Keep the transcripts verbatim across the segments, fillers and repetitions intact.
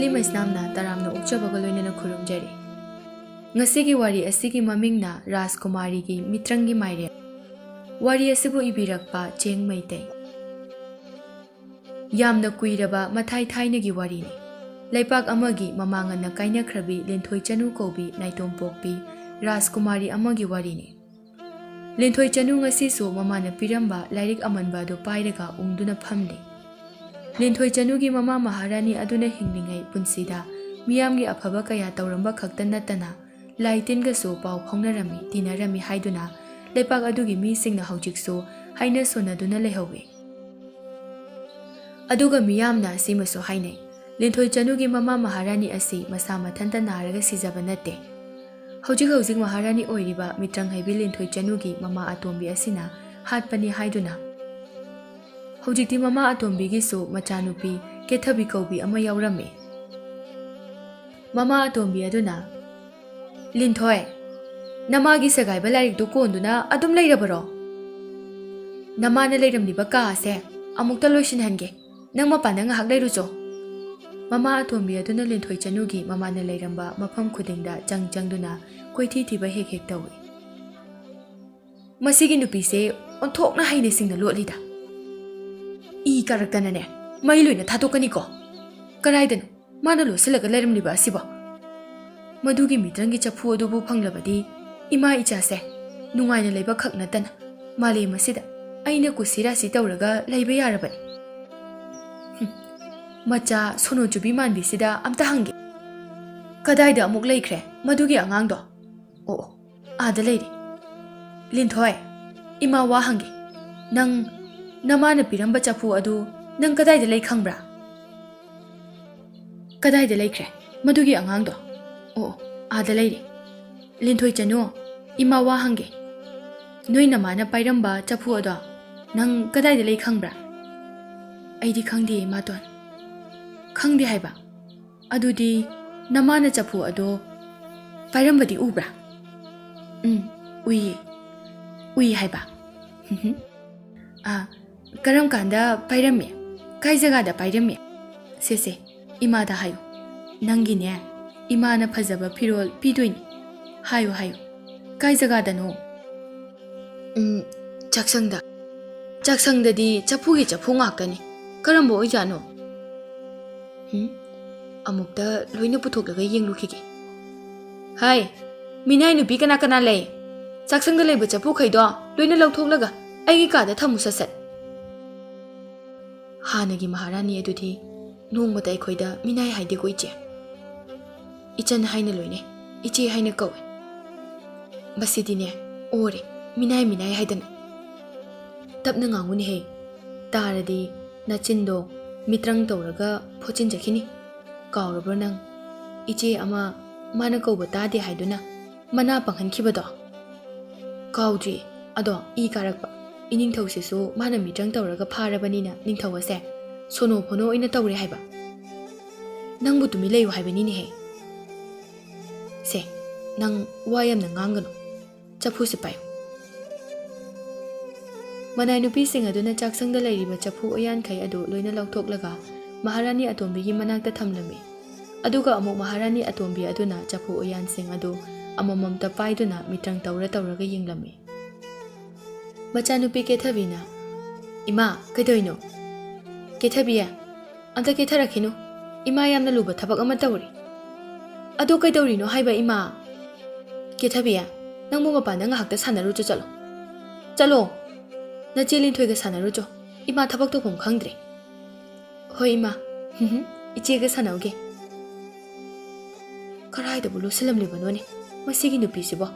ꯂꯤꯃꯩꯁꯅꯥꯝꯅ ꯇꯔꯥꯝꯅ ꯑꯣꯛꯆꯕꯒ ꯂꯣꯏꯅꯅ ꯈꯨꯔꯨꯝꯖꯔꯤ꯫ ꯉꯁꯤꯒꯤ ꯋꯥꯔꯤ ꯑꯁꯤꯒꯤ ꯃꯃꯤꯡꯅ ꯔꯥꯖꯀꯨꯃꯥꯔꯤꯒꯤ ꯃꯤꯇ꯭ꯔꯪꯒꯤ ꯃꯥꯏꯔꯦꯟ꯫ ꯋꯥꯔꯤ ꯑꯁꯤꯕꯨ ꯏꯕꯤꯔꯛꯄ ꯆꯦꯡ ꯃꯩꯇꯩ꯫ ꯌꯥꯝꯅ ꯀꯨꯏꯔꯕ ꯃꯊꯥꯏ ꯊꯥꯏꯅꯒꯤ ꯋꯥꯔꯤꯅꯤ꯫ ꯂꯩꯄꯥꯛ ꯑꯃꯒꯤ ꯃꯃꯥ ꯉꯟꯅ ꯀꯥꯏꯅꯈ꯭ꯔꯕꯤ ꯂꯤꯟꯊꯣꯏ ꯆꯅꯨ ꯀꯧꯕꯤ ꯅꯥꯏꯇꯣꯝ ꯄꯣꯛꯄꯤ ꯔꯥꯖꯀꯨꯃꯥꯔꯤ ꯑꯃꯒꯤ ꯋꯥꯔꯤꯅꯤ꯫ ꯂꯤꯟꯊꯣꯏ ꯆꯅꯨ ꯉꯁꯤꯁꯨ ꯃꯃꯥꯅ ꯄꯤꯔꯝꯕ ꯂꯥꯏꯔꯤꯛ ꯑꯃꯟꯕ ꯑꯗꯨ ꯄꯥꯏꯔꯒ ꯎꯪꯗꯨꯅ ꯐꯝꯂꯤ꯫ ꯂꯤꯟꯊꯣꯏ ꯆꯅꯨꯒꯤ ꯃꯃꯥ ꯃꯍꯥꯔꯥꯅꯤ ꯑꯗꯨꯅ ꯍꯤꯡꯂꯤꯉꯩ ꯄꯨꯟꯁꯤꯗ ꯃꯤꯌꯥꯝꯒꯤ ꯑꯐꯕ ꯀꯌꯥ ꯇꯧꯔꯝꯕ ꯈꯛꯇ ꯅꯠꯇꯅ ꯂꯥꯏ ꯇꯤꯟꯒꯁꯨ ꯄꯥꯎ ꯐꯥꯎꯅꯔꯝꯃꯤ, ꯇꯤꯟꯅꯔꯝꯃꯤ ꯍꯥꯏꯗꯨꯅ ꯂꯩꯄꯥꯛ ꯑꯗꯨꯒꯤ ꯃꯤꯁꯤꯡꯅ ꯍꯧꯖꯤꯛꯁꯨ ꯍꯥꯏꯅ ꯁꯣꯟꯅꯗꯨꯅ ꯂꯩꯍꯧꯋꯤ꯫ ꯑꯗꯨꯒ ꯃꯤꯌꯥꯝꯅ ꯑꯁꯤꯃꯁꯨ ꯍꯥꯏꯅꯩ, ꯂꯤꯟꯊꯣꯏ ꯆꯅꯨꯒꯤ ꯃꯃꯥ ꯃꯍꯥꯔꯥꯅꯤ ꯑꯁꯤ ꯃꯁꯥ ꯃꯊꯟꯇ ꯅꯥꯔꯒ ꯁꯤꯖꯕ ꯅꯠꯇꯦ꯫ ꯍꯧꯖꯤꯛ ꯍꯧꯖꯤꯛ ꯃꯍꯥꯔꯥꯅꯤ ꯑꯣꯏꯔꯤꯕ ꯃꯤꯇ꯭ꯔꯪ ꯍꯩꯕꯤ ꯂꯤꯟꯊꯣꯏ ꯆꯅꯨꯒꯤ ꯃꯃꯥ ꯑꯇꯣꯝꯕꯤ ꯑꯁꯤꯅ ꯍꯥꯠꯄꯅꯤ ꯍꯥꯏꯗꯨꯅ꯫ ꯍꯧꯖꯤꯛꯇꯤ ꯃꯃꯥ ꯑꯇꯣꯝꯕꯤꯒꯤꯁꯨ ꯃꯆꯥꯅꯨꯄꯤ ꯀꯦꯊꯕꯤ ꯀꯧꯕꯤ ꯑꯃ ꯌꯥꯎꯔꯝꯃꯤ꯫ ꯃꯃꯥ ꯑꯇꯣꯝꯕꯤ ꯑꯗꯨꯅ, "ꯂꯤꯟꯊꯣꯏ, ꯅꯃꯥꯒꯤ ꯁꯦꯒꯥꯏꯕ ꯂꯥꯏꯔꯤꯛꯇꯨ ꯀꯣꯟꯗꯨꯅ ꯑꯗꯨꯝ ꯂꯩꯔꯕꯔꯣ? ꯅꯃꯥꯅ ꯂꯩꯔꯝꯂꯤꯕ ꯀꯥ ꯑꯁꯦ ꯑꯃꯨꯛꯇ ꯂꯣꯏꯁꯤꯟꯍꯟꯒꯦ꯫ ꯅꯪ ꯃꯄꯥꯟꯗ ꯉꯥꯏꯍꯥꯛ ꯂꯩꯔꯨꯆꯣ꯫" ꯃꯃꯥ ꯑꯇꯣꯝꯕꯤ ꯑꯗꯨꯅ ꯂꯤꯟꯊꯣꯏ ꯆꯅꯨꯒꯤ ꯃꯃꯥꯅ ꯂꯩꯔꯝꯕ ꯃꯐꯝ ꯈꯨꯗꯤꯡꯗ ꯆꯪ ꯆꯪꯗꯨꯅ ꯀꯣꯏꯊꯤ ꯊꯤꯕ ꯍꯦꯛ ꯍꯦꯛ ꯇꯧꯏ꯫ "ꯃꯁꯤꯒꯤ ꯅꯨꯄꯤꯁꯦ ꯑꯣꯟꯊꯣꯛꯅ ꯍꯩꯅ ꯁꯤꯡꯅ ꯂꯣꯠꯂꯤꯗ꯫ ꯏ ꯀꯥꯔꯛꯇꯅꯅꯦ ꯃꯩ ꯂꯣꯏꯅ ꯊꯥꯗꯣꯛꯀꯅꯤꯀꯣ꯫ ꯀꯗꯥꯏꯗꯅꯣ ꯃꯥꯅ ꯂꯣꯠꯁꯤꯜꯂꯒ ꯂꯩꯔꯝꯂꯤꯕ ꯑꯁꯤꯕꯣ? ꯃꯗꯨꯒꯤ ꯃꯤꯇ꯭ꯔꯪꯒꯤ ꯆꯐꯨ ꯑꯗꯨꯕꯨ ꯐꯪꯂꯕꯗꯤ ꯏꯃꯥ ꯏꯆꯥꯁꯦ ꯅꯨꯡꯉꯥꯏꯅ ꯂꯩꯕ ꯈꯛ ꯅꯠꯇꯅ ꯃꯥꯂꯦꯝ ꯑꯁꯤꯗ ꯑꯩꯅ ꯀꯨꯁꯤ ꯔꯥꯁꯤ ꯇꯧꯔꯒ ꯂꯩꯕ ꯌꯥꯔꯕꯅꯤ꯫" ꯍꯨꯝ, ꯃꯆꯥ ꯁꯣꯅꯣ ꯆꯨꯕꯤ ꯃꯥꯟꯕꯤꯁꯤꯗ ꯑꯝꯇ ꯍꯪꯒꯦ꯫ ꯀꯗꯥꯏꯗ ꯑꯃꯨꯛ ꯂꯩꯈ꯭ꯔꯦ ꯃꯗꯨꯒꯤ ꯑꯉꯥꯡꯗꯣ? ꯑꯣ, ꯑꯣ, ꯑꯥꯗ ꯂꯩꯔꯦ꯫ ꯂꯤꯟꯊꯣꯏ, ꯏꯃꯥ ꯋꯥ ꯍꯪꯒꯦ꯫ ꯅꯪ ꯅꯃꯥꯅ ꯄꯤꯔꯝꯕ ꯆꯐꯨ ꯑꯗꯨ ꯅꯪ ꯀꯗꯥꯏꯗ ꯂꯩ ꯈꯪꯕ꯭ꯔꯥ? ꯀꯗꯥꯏꯗ ꯂꯩꯈ꯭ꯔꯦ ꯃꯗꯨꯒꯤ ꯑꯉꯥꯡꯗꯣ? ꯑꯣ, ꯑꯣ, ꯑꯥꯗ ꯂꯩꯔꯦ꯫ ꯂꯤꯟꯊꯣꯏ ꯆꯅꯨ, ꯏꯃꯥ ꯋꯥ ꯍꯪꯒꯦ꯫ ꯅꯣꯏ ꯅꯃꯥꯅ ꯄꯥꯏꯔꯝꯕ ꯆꯐꯨ ꯑꯗꯣ ꯅꯪ ꯀꯗꯥꯏꯗ ꯂꯩ ꯈꯪꯕ꯭ꯔꯥ? ꯑꯩꯗꯤ ꯈꯪꯗꯦ, ꯏꯃꯥꯇꯣꯟ꯫ ꯈꯪꯗꯦ ꯍꯥꯏꯕ? ꯑꯗꯨꯗꯤ ꯅꯃꯥꯅ ꯆꯐꯨ ꯑꯗꯣ ꯄꯥꯏꯔꯝꯕꯗꯤ ꯎꯕ꯭ꯔꯥ? ꯎꯝ, ꯎꯏꯌꯦ꯫ ꯎꯏ ꯍꯥꯏꯕ? ꯍꯨꯝ ꯍꯨꯝ꯫ ꯑꯥ, ꯀꯔꯝ ꯀꯥꯟꯗ ꯄꯥꯏꯔꯝꯃꯤ? ꯀꯥꯏ ꯖꯒꯥꯗ ꯄꯥꯏꯔꯝꯃꯤ? ꯁꯦ, ꯁꯦ, ꯏꯃꯥꯗ ꯍꯥꯏꯌꯨ꯫ "ꯅꯪꯒꯤꯅꯦ, ꯏꯃꯥꯅ ꯐꯖꯕ ꯐꯤꯔꯣꯜ ꯄꯤꯗꯣꯏꯅꯤ꯫ ꯍꯥꯏꯌꯨ, ꯍꯥꯏꯌꯨ꯫ ꯀꯥꯏ ꯖꯒꯥꯗꯅꯣ?" "ꯎꯝ, ꯆꯥꯛꯁꯪꯗ꯫ ꯆꯥꯛꯁꯪꯗꯗꯤ ꯆꯐꯨꯒꯤ ꯆꯐꯨ ꯉꯥꯛꯇꯅꯤ꯫ ꯀꯔꯝꯕ ꯑꯣꯏꯖꯥꯠꯅꯣ? ꯎꯝ, ꯑꯃꯨꯛꯇ ꯂꯣꯏꯅ ꯄꯨꯊꯣꯛꯂꯒ ꯌꯦꯡꯂꯨꯈꯤꯒꯦ꯫ ꯍꯥꯏ, ꯃꯤꯅꯥꯏ ꯅꯨꯄꯤ ꯀꯅꯥ ꯀꯅꯥ ꯂꯩ? ꯆꯥꯛꯁꯪꯗ ꯂꯩꯕ ꯆꯐꯨꯈꯩꯗꯣ ꯂꯣꯏꯅ ꯂꯧꯊꯣꯛꯂꯒ ꯑꯩꯒꯤ ꯀꯥꯗ ꯊꯝꯃꯨ ꯁꯠ ꯁꯠ꯫" ꯍꯥꯟꯅꯒꯤ ꯃꯍꯥꯔꯥꯅꯤ ꯑꯗꯨꯗꯤ ꯅꯣꯡꯃꯇ ꯑꯩꯈꯣꯏꯗ ꯃꯤꯅꯥꯏ ꯍꯥꯏꯗꯦꯀꯣ ꯏꯆꯦ꯫ ꯏꯆꯟ ꯍꯥꯏꯅ ꯂꯣꯏꯅꯩ, ꯏꯆꯦ ꯍꯥꯏꯅ ꯀꯧꯏ꯫ ꯃꯁꯤꯗꯤꯅꯦ, ꯑꯣꯔꯦ, ꯃꯤꯅꯥꯏ ꯃꯤꯅꯥꯏ ꯍꯥꯏꯗꯅ꯫ ꯇꯞꯅ ꯉꯥꯡꯉꯨꯅꯦꯍꯦ, ꯇꯥꯔꯗꯤ ꯅꯆꯤꯟꯗꯣ ꯃꯤꯇ꯭ꯔꯪ ꯇꯧꯔꯒ ꯐꯣꯠꯆꯤꯟꯖꯈꯤꯅꯤ꯫ ꯀꯥꯎꯔꯕ꯭ꯔꯣ ꯅꯪ? ꯏꯆꯦ ꯑꯃ ꯃꯥꯅ ꯀꯧꯕ ꯇꯥꯗꯦ ꯍꯥꯏꯗꯨꯅ ꯃꯅꯥ ꯄꯪꯍꯟꯈꯤꯕꯗꯣ? ꯀꯥꯎꯗ꯭ꯔꯤ꯫ ꯑꯗꯣ ꯏ ꯀꯥꯔꯛꯄ ꯏꯅꯤꯡꯊꯧꯁꯤꯁꯨ ꯃꯥꯅ ꯃꯤꯇ꯭ꯔꯪ ꯇꯧꯔꯒ ꯐꯥꯔꯕꯅꯤꯅ ꯅꯤꯡꯊꯧ ꯑꯁꯦ ꯁꯣꯅꯣ ꯐꯣꯅꯣ ꯑꯣꯏꯅ ꯇꯧꯔꯦ ꯍꯥꯏꯕ꯫ ꯅꯪꯕꯨ ꯇꯨꯃꯤꯟ ꯂꯩꯌꯨ ꯍꯥꯏꯕꯅꯤꯅꯦꯍꯦ꯫ ꯁꯦ, ꯅꯪ ꯋꯥ ꯌꯥꯝꯅ ꯉꯥꯡꯒꯅꯨ꯫ ꯆꯐꯨꯁꯦ ꯄꯥꯏꯌꯨ꯫ ꯃꯅꯥꯏ ꯅꯨꯄꯤꯁꯤꯡ ꯑꯗꯨꯅ ꯆꯥꯛꯁꯪꯗ ꯂꯩꯔꯤꯕ ꯆꯐꯨ ꯎꯌꯥꯟꯈꯩ ꯑꯗꯨ ꯂꯣꯏꯅ ꯂꯧꯊꯣꯛꯂꯒ ꯃꯍꯥꯔꯥꯅꯤ ꯑꯇꯣꯝꯕꯤꯒꯤ ꯃꯅꯥꯛꯇ ꯊꯝꯂꯝꯃꯤ꯫ ꯑꯗꯨꯒ ꯑꯃꯨꯛ ꯃꯍꯥꯔꯥꯅꯤ ꯑꯇꯣꯝꯕꯤ ꯑꯗꯨꯅ ꯆꯐꯨ ꯎꯌꯥꯟꯁꯤꯡ ꯑꯗꯨ ꯑꯃꯃꯝꯇ ꯄꯥꯏꯗꯨꯅ ꯃꯤꯇ꯭ꯔꯪ ꯇꯧꯔ ꯇꯧꯔꯒ ꯌꯦꯡꯂꯝꯃꯤ꯫ ꯃꯆꯥꯅꯨꯄꯤ ꯀꯦꯊꯕꯤꯅ, "ꯏꯃꯥ, ꯀꯩꯗꯧꯔꯤꯅꯣ? ꯀꯦꯊꯕꯤ, ꯑꯝꯇ ꯀꯦꯊꯔꯛꯈꯤꯅꯨ꯫ ꯏꯃꯥ ꯌꯥꯝꯅ ꯂꯨꯕ ꯊꯕꯛ ꯑꯃ ꯇꯧꯔꯤ꯫" "ꯑꯗꯣ ꯀꯩꯗꯧꯔꯤꯅꯣ ꯍꯥꯏꯕ, ꯏꯃꯥ?" "ꯀꯦꯊꯕꯤ, ꯅꯪꯕꯨ ꯃꯄꯥꯟꯗ ꯉꯥꯏꯍꯥꯛꯇ ꯁꯥꯟꯅꯔꯨꯆꯣ ꯆꯠꯂꯣ꯫ ꯆꯠꯂꯣ꯫ ꯅꯆꯦ ꯂꯤꯟꯊꯣꯏꯒ ꯁꯥꯟꯅꯔꯨꯆꯣ꯫ ꯏꯃꯥ ꯊꯕꯛ ꯇꯧꯐꯝ ꯈꯪꯗ꯭ꯔꯦ꯫" "ꯍꯣꯏ ꯏꯃꯥ, ꯏꯆꯦꯒ ꯁꯥꯟꯅꯧꯒꯦ꯫" ꯀꯔꯥꯏꯗꯕꯨ ꯂꯣꯠꯁꯤꯜꯂꯝꯂꯤꯕꯅꯣꯅꯦ ꯃꯁꯤꯒꯤ ꯅꯨꯄꯤꯁꯤꯕꯣ?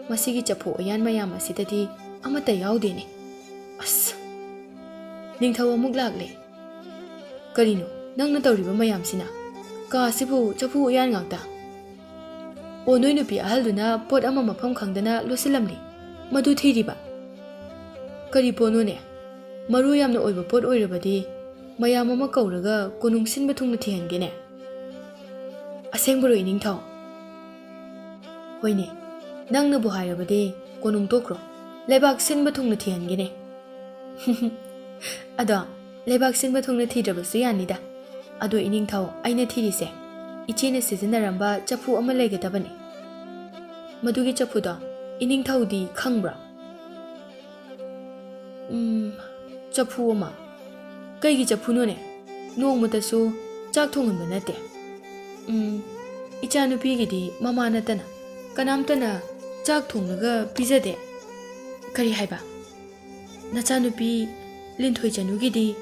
ꯃꯁꯤꯒꯤ ꯆꯐꯨ ꯎꯌꯥꯟ ꯃꯌꯥꯝ ꯑꯁꯤꯗꯗꯤ ꯑꯃꯠꯇ ꯌꯥꯎꯗꯦꯅꯦ꯫ ꯑꯁ! ꯅꯤꯡꯊꯧ ꯑꯃꯨꯛ ꯂꯥꯛꯂꯦ꯫ "ꯀꯔꯤꯅꯣ ꯅꯪꯅ ꯇꯧꯔꯤꯕ ꯃꯌꯥꯝꯁꯤꯅ? ꯀꯥ ꯑꯁꯤꯕꯨ ꯆꯐꯨ ꯎꯌꯥꯟ ꯉꯥꯛꯇ?" "ꯑꯣ, ꯅꯣꯏ ꯅꯨꯄꯤ ꯑꯍꯜꯗꯨꯅ ꯄꯣꯠ ꯑꯃ ꯃꯐꯝ ꯈꯪꯗꯅ ꯂꯣꯠꯁꯤꯜꯂꯝꯂꯤ, ꯃꯗꯨ ꯊꯤꯔꯤꯕ꯫" "ꯀꯔꯤ ꯄꯣꯠꯅꯣꯅꯦ? ꯃꯔꯨ ꯌꯥꯝꯅ ꯑꯣꯏꯕ ꯄꯣꯠ ꯑꯣꯏꯔꯕꯗꯤ ꯃꯌꯥꯝ ꯑꯃ ꯀꯧꯔꯒ ꯀꯣꯅꯨꯡ ꯁꯤꯟꯕ ꯊꯨꯡꯅ ꯊꯤꯍꯟꯒꯦꯅꯦ꯫" "ꯑꯁꯦꯡꯕꯔꯣ ꯏꯅꯤꯡꯊꯧ?" "ꯍꯣꯏꯅꯦ, ꯅꯪꯅꯕꯨ ꯍꯥꯏꯔꯕꯗꯤ ꯀꯣꯅꯨꯡ ꯇꯣꯛꯈ꯭ꯔꯣ, ꯂꯩꯕꯥꯛ ꯁꯤꯟꯕ ꯊꯨꯡꯅ ꯊꯤꯍꯟꯒꯦꯅꯦ꯫" "ꯑꯗꯣ ꯂꯩꯕꯥꯛ ꯁꯤꯟꯕ ꯊꯨꯡꯅ ꯊꯤꯗ꯭ꯔꯕꯁꯨ ꯌꯥꯅꯤꯗ꯫ ꯑꯗꯣ ꯏꯅꯤꯡꯊꯧ, ꯑꯩꯅ ꯊꯤꯔꯤꯁꯦ ꯏꯆꯦꯅ ꯁꯤꯖꯤꯟꯅꯔꯝꯕ ꯆꯐꯨ ꯑꯃ ꯂꯩꯒꯗꯕꯅꯤ꯫ ꯃꯗꯨꯒꯤ ꯆꯐꯨꯗꯣ ꯏꯅꯤꯡꯊꯧꯗꯤ ꯈꯪꯕ꯭ꯔꯣ? ꯎꯝ, ꯆꯐꯨ ꯑꯃ? ꯀꯩꯒꯤ ꯆꯐꯨꯅꯣꯅꯦ? ꯅꯣꯡꯃꯇꯁꯨ ꯆꯥꯛ ꯊꯣꯡꯍꯟꯕ ꯅꯠꯇꯦ꯫ ꯎꯝ, ꯏꯆꯥꯅꯨꯄꯤꯒꯤꯗꯤ ꯃꯃꯥ ꯅꯠꯇꯅ ꯀꯅꯥꯝꯇꯅ ꯆꯥꯛ ꯊꯣꯡꯂꯒ ꯄꯤꯖꯗꯦ꯫ ꯀꯔꯤ ꯍꯥꯏꯕ? ꯅꯆꯥꯅꯨꯄꯤ ꯂꯤꯟꯊꯣꯏ ꯆꯅꯨꯒꯤꯗꯤ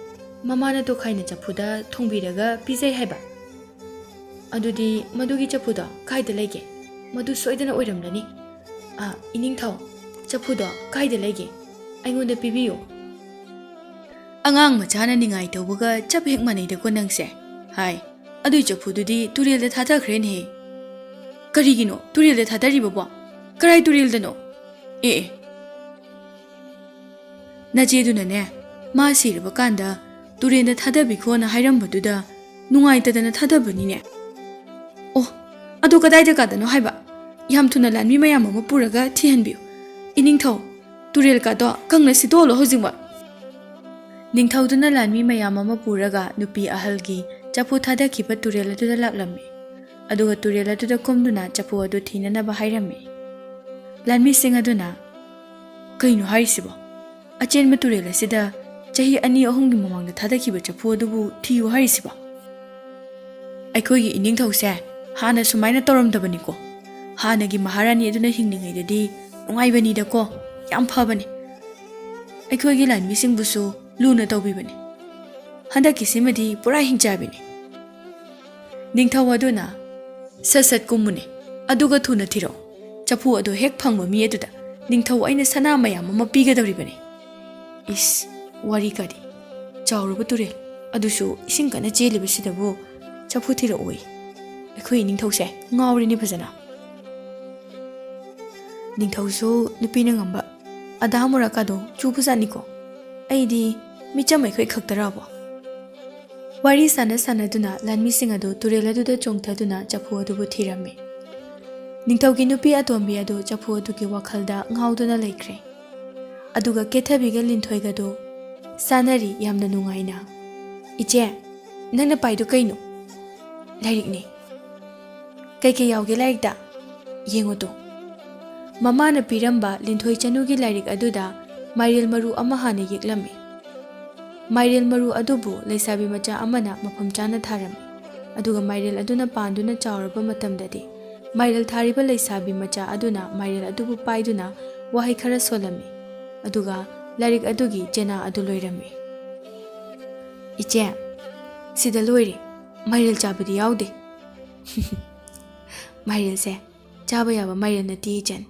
ꯃꯃꯥꯅ ꯇꯣꯈꯥꯏꯅ ꯆꯐꯨꯗ ꯊꯣꯡꯕꯤꯔꯒ ꯄꯤꯖꯩ ꯍꯥꯏꯕ? ꯑꯗꯨꯗꯤ ꯃꯗꯨꯒꯤ ꯆꯐꯨꯗꯣ ꯀꯥꯏꯗ ꯂꯩꯒꯦ? ꯃꯗꯨ ꯁꯣꯏꯗꯅ ꯑꯣꯏꯔꯝꯂꯅꯤ꯫ ꯑꯥ, ꯏꯅꯤꯡꯊꯧ, ꯆꯐꯨꯗꯣ ꯀꯥꯏꯗ ꯂꯩꯒꯦ? ꯑꯩꯉꯣꯟꯗ ꯄꯤꯕꯤꯌꯨ꯫ ꯑꯉꯥꯡ ꯃꯆꯥꯅ ꯅꯤꯡꯉꯥꯏ ꯇꯧꯕꯒ ꯆꯞ ꯍꯦꯛ ꯃꯥꯟꯅꯩꯗꯀꯣ ꯅꯪꯁꯦ꯫ ꯍꯥꯏ, ꯑꯗꯨꯏ ꯆꯐꯨꯗꯨꯗꯤ ꯇꯨꯔꯦꯜꯗ ꯊꯥꯗꯈ꯭ꯔꯦꯅꯦꯍꯦ꯫ ꯀꯔꯤꯒꯤꯅꯣ ꯇꯨꯔꯦꯜꯗ ꯊꯥꯗꯔꯤꯕꯕꯣ? ꯀꯔꯥꯏ ꯇꯨꯔꯦꯜꯗꯅꯣ? ꯑꯦ, ꯑꯦ꯫ ꯅꯆꯦꯗꯨꯅꯅꯦ, ꯃꯥ ꯁꯤꯔꯕ ꯀꯥꯟꯗ ꯇꯨꯔꯦꯜꯗ ꯊꯥꯗꯕꯤꯈꯣꯅ ꯍꯥꯏꯔꯝꯕꯗꯨꯗ ꯅꯨꯡꯉꯥꯏꯇꯗꯅ ꯊꯥꯗꯕꯅꯤꯅꯦ꯫ ꯑꯣ, ꯑꯗꯨ ꯀꯗꯥꯏꯗ ꯀꯥꯗꯅꯣ ꯍꯥꯏꯕ? ꯌꯥꯝ ꯊꯨꯅ ꯂꯥꯟꯃꯤ ꯃꯌꯥꯝ ꯑꯃ ꯄꯨꯔꯒ ꯊꯤꯍꯟꯕꯤꯌꯨ꯫ ꯏꯅꯤꯡꯊꯧ, ꯇꯨꯔꯦꯜ ꯀꯥꯗꯣ ꯀꯪꯅ ꯁꯤꯠꯇꯣꯛꯍꯜꯂꯣ ꯍꯧꯖꯤꯛꯃꯛ꯫ ꯅꯤꯡꯊꯧꯗꯨꯅ ꯂꯥꯟꯃꯤ ꯃꯌꯥꯝ ꯑꯃ ꯄꯨꯔꯒ ꯅꯨꯄꯤ ꯑꯍꯜꯒꯤ ꯆꯐꯨ ꯊꯥꯗꯈꯤꯕ ꯇꯨꯔꯦꯜ ꯑꯗꯨꯗ ꯂꯥꯛꯂꯝꯃꯤ꯫ ꯑꯗꯨꯒ ꯇꯨꯔꯦꯜ ꯑꯗꯨꯗ ꯀꯨꯝꯗꯨꯅ ꯆꯐꯨ ꯑꯗꯨ ꯊꯤꯅꯅꯕ ꯍꯥꯏꯔꯝꯃꯤ꯫ ꯂꯥꯟꯃꯤꯁꯤꯡ ꯑꯗꯨꯅ, "ꯀꯩꯅꯣ ꯍꯥꯏꯔꯤꯁꯤꯕꯣ? ꯑꯆꯦꯟꯕ ꯇꯨꯔꯦꯜ ꯑꯁꯤꯗ ꯆꯍꯤ ꯑꯅꯤ ꯑꯍꯨꯝꯒꯤ ꯃꯃꯥꯡꯗ ꯊꯥꯗꯈꯤꯕ ꯆꯐꯨ ꯑꯗꯨꯕꯨ ꯊꯤꯌꯨ ꯍꯥꯏꯔꯤꯁꯤꯕꯣ?" ꯑꯩꯈꯣꯏꯒꯤ ꯏꯅꯤꯡꯊꯧꯁꯦ ꯍꯥꯟꯅ ꯁꯨꯃꯥꯏꯅ ꯇꯧꯔꯝꯗꯕꯅꯤꯀꯣ꯫ ꯍꯥꯟꯅꯒꯤ ꯃꯍꯥꯔꯥꯅꯤ ꯑꯗꯨꯅ ꯍꯤꯡꯂꯤꯉꯩꯗꯗꯤ ꯅꯨꯡꯉꯥꯏꯕꯅꯤꯗꯀꯣ, ꯌꯥꯝ ꯐꯕꯅꯤ꯫ ꯑꯩꯈꯣꯏꯒꯤ ꯂꯥꯟꯃꯤꯁꯤꯡꯕꯨꯁꯨ ꯂꯨꯅ ꯇꯧꯕꯤꯕꯅꯤ꯫ ꯍꯟꯗꯛꯀꯤꯁꯤꯃꯗꯤ ꯄꯨꯔꯥ ꯍꯤꯡꯆꯥꯕꯤꯅꯤ꯫ ꯅꯤꯡꯊꯧ ꯑꯗꯨꯅ, "ꯁꯠ ꯁꯠ ꯀꯨꯝꯃꯨꯅꯦ, ꯑꯗꯨꯒ ꯊꯨꯅ ꯊꯤꯔꯛꯎ꯫ ꯆꯐꯨ ꯑꯗꯨ ꯍꯦꯛ ꯐꯪꯕ ꯃꯤ ꯑꯗꯨꯗ ꯅꯤꯡꯊꯧ ꯑꯩꯅ ꯁꯅꯥ ꯃꯌꯥꯝ ꯑꯃ ꯄꯤꯒꯗꯧꯔꯤꯕꯅꯤ꯫" ꯏꯁ, ꯋꯥꯔꯤ ꯀꯗꯤ꯫ ꯆꯥꯎꯔꯕ ꯇꯨꯔꯦꯜ ꯑꯗꯨꯁꯨ ꯏꯁꯤꯡ ꯀꯟꯅ ꯆꯦꯜꯂꯤꯕꯁꯤꯗꯕꯨ ꯆꯐꯨ ꯊꯤꯔꯛꯎꯏ꯫ ꯑꯩꯈꯣꯏ ꯅꯤꯡꯊꯧꯁꯦ ꯉꯥꯎꯔꯦꯅꯦ ꯐꯖꯅ꯫ ꯅꯤꯡꯊꯧꯁꯨ ꯅꯨꯄꯤꯅ ꯉꯝꯕ ꯑꯗꯥ ꯃꯣꯔꯥꯀꯥꯗꯣ ꯆꯨꯕꯖꯥꯠꯅꯤꯀꯣ꯫ ꯑꯩꯗꯤ ꯃꯤꯆꯝ ꯑꯩꯈꯣꯏ ꯈꯛꯇꯔꯕꯣ? ꯋꯥꯔꯤ ꯁꯥꯟꯅ ꯁꯥꯟꯅꯗꯨꯅ ꯂꯥꯟꯃꯤꯁꯤꯡ ꯑꯗꯨ ꯇꯨꯔꯦꯜ ꯑꯗꯨꯗ ꯆꯣꯡꯊꯗꯨꯅ ꯆꯐꯨ ꯑꯗꯨꯕꯨ ꯊꯤꯔꯝꯃꯤ꯫ ꯅꯤꯡꯊꯧꯒꯤ ꯅꯨꯄꯤ ꯑꯇꯣꯝꯕꯤ ꯑꯗꯨ ꯆꯐꯨ ꯑꯗꯨꯒꯤ ꯋꯥꯈꯜꯗ ꯉꯥꯎꯗꯨꯅ ꯂꯩꯈ꯭ꯔꯦ꯫ ꯑꯗꯨꯒ ꯀꯦꯊꯕꯤꯒ ꯂꯤꯟꯊꯣꯏꯒꯗꯨ ꯁꯥꯟꯅꯔꯤ ꯌꯥꯝꯅ ꯅꯨꯡꯉꯥꯏꯅ꯫ "ꯏꯆꯦ, ꯅꯪꯅ ꯄꯥꯏꯗꯨ ꯀꯩꯅꯣ?" "ꯂꯥꯏꯔꯤꯛꯅꯤ꯫" "ꯀꯩꯀꯩ ꯌꯥꯎꯒꯦ ꯂꯥꯏꯔꯤꯛꯇ? ꯌꯦꯡꯉꯨ ꯇꯨ꯫" ꯃꯃꯥꯅ ꯄꯤꯔꯝꯕ ꯂꯤꯟꯊꯣꯏ ꯆꯅꯨꯒꯤ ꯂꯥꯏꯔꯤꯛ ꯑꯗꯨꯗ ꯃꯥꯏꯔꯦꯜ ꯃꯔꯨ ꯑꯃ ꯍꯥꯟꯅ ꯌꯦꯛꯂꯝꯃꯤ꯫ ꯃꯥꯏꯔꯦꯜ ꯃꯔꯨ ꯑꯗꯨꯕꯨ ꯂꯩꯁꯥꯕꯤ ꯃꯆꯥ ꯑꯃꯅ ꯃꯐꯝ ꯆꯥꯅ ꯊꯥꯔꯝꯃꯤ꯫ ꯑꯗꯨꯒ ꯃꯥꯏꯔꯦꯜ ꯑꯗꯨꯅ ꯄꯥꯟꯗꯨꯅ ꯆꯥꯎꯔꯕ ꯃꯇꯝꯗꯗꯤ, ꯃꯥꯏꯔꯦꯜ ꯊꯥꯔꯤꯕ ꯂꯩꯁꯥꯕꯤ ꯃꯆꯥ ꯑꯗꯨꯅ ꯃꯥꯏꯔꯦꯜ ꯑꯗꯨꯕꯨ ꯄꯥꯏꯗꯨꯅ ꯋꯥꯍꯩ ꯈꯔ ꯁꯣꯜꯂꯝꯃꯤ꯫ ꯑꯗꯨꯒ ꯂꯥꯏꯔꯤꯛ ꯑꯗꯨꯒꯤ ꯆꯦꯅꯥ ꯑꯗꯨ ꯂꯣꯏꯔꯝꯃꯤ꯫ "ꯏꯆꯦ, ꯁꯤꯗ ꯂꯣꯏꯔꯦ꯫ ꯃꯥꯏꯔꯦꯜ ꯆꯥꯕꯗꯤ ꯌꯥꯎꯗꯦ꯫" "ꯃꯥꯏꯔꯦꯜꯁꯦ ꯆꯥꯕ ꯌꯥꯕ ꯃꯥꯏꯔꯦꯜ ꯅꯠꯇꯦ, ꯏꯆꯟ꯫"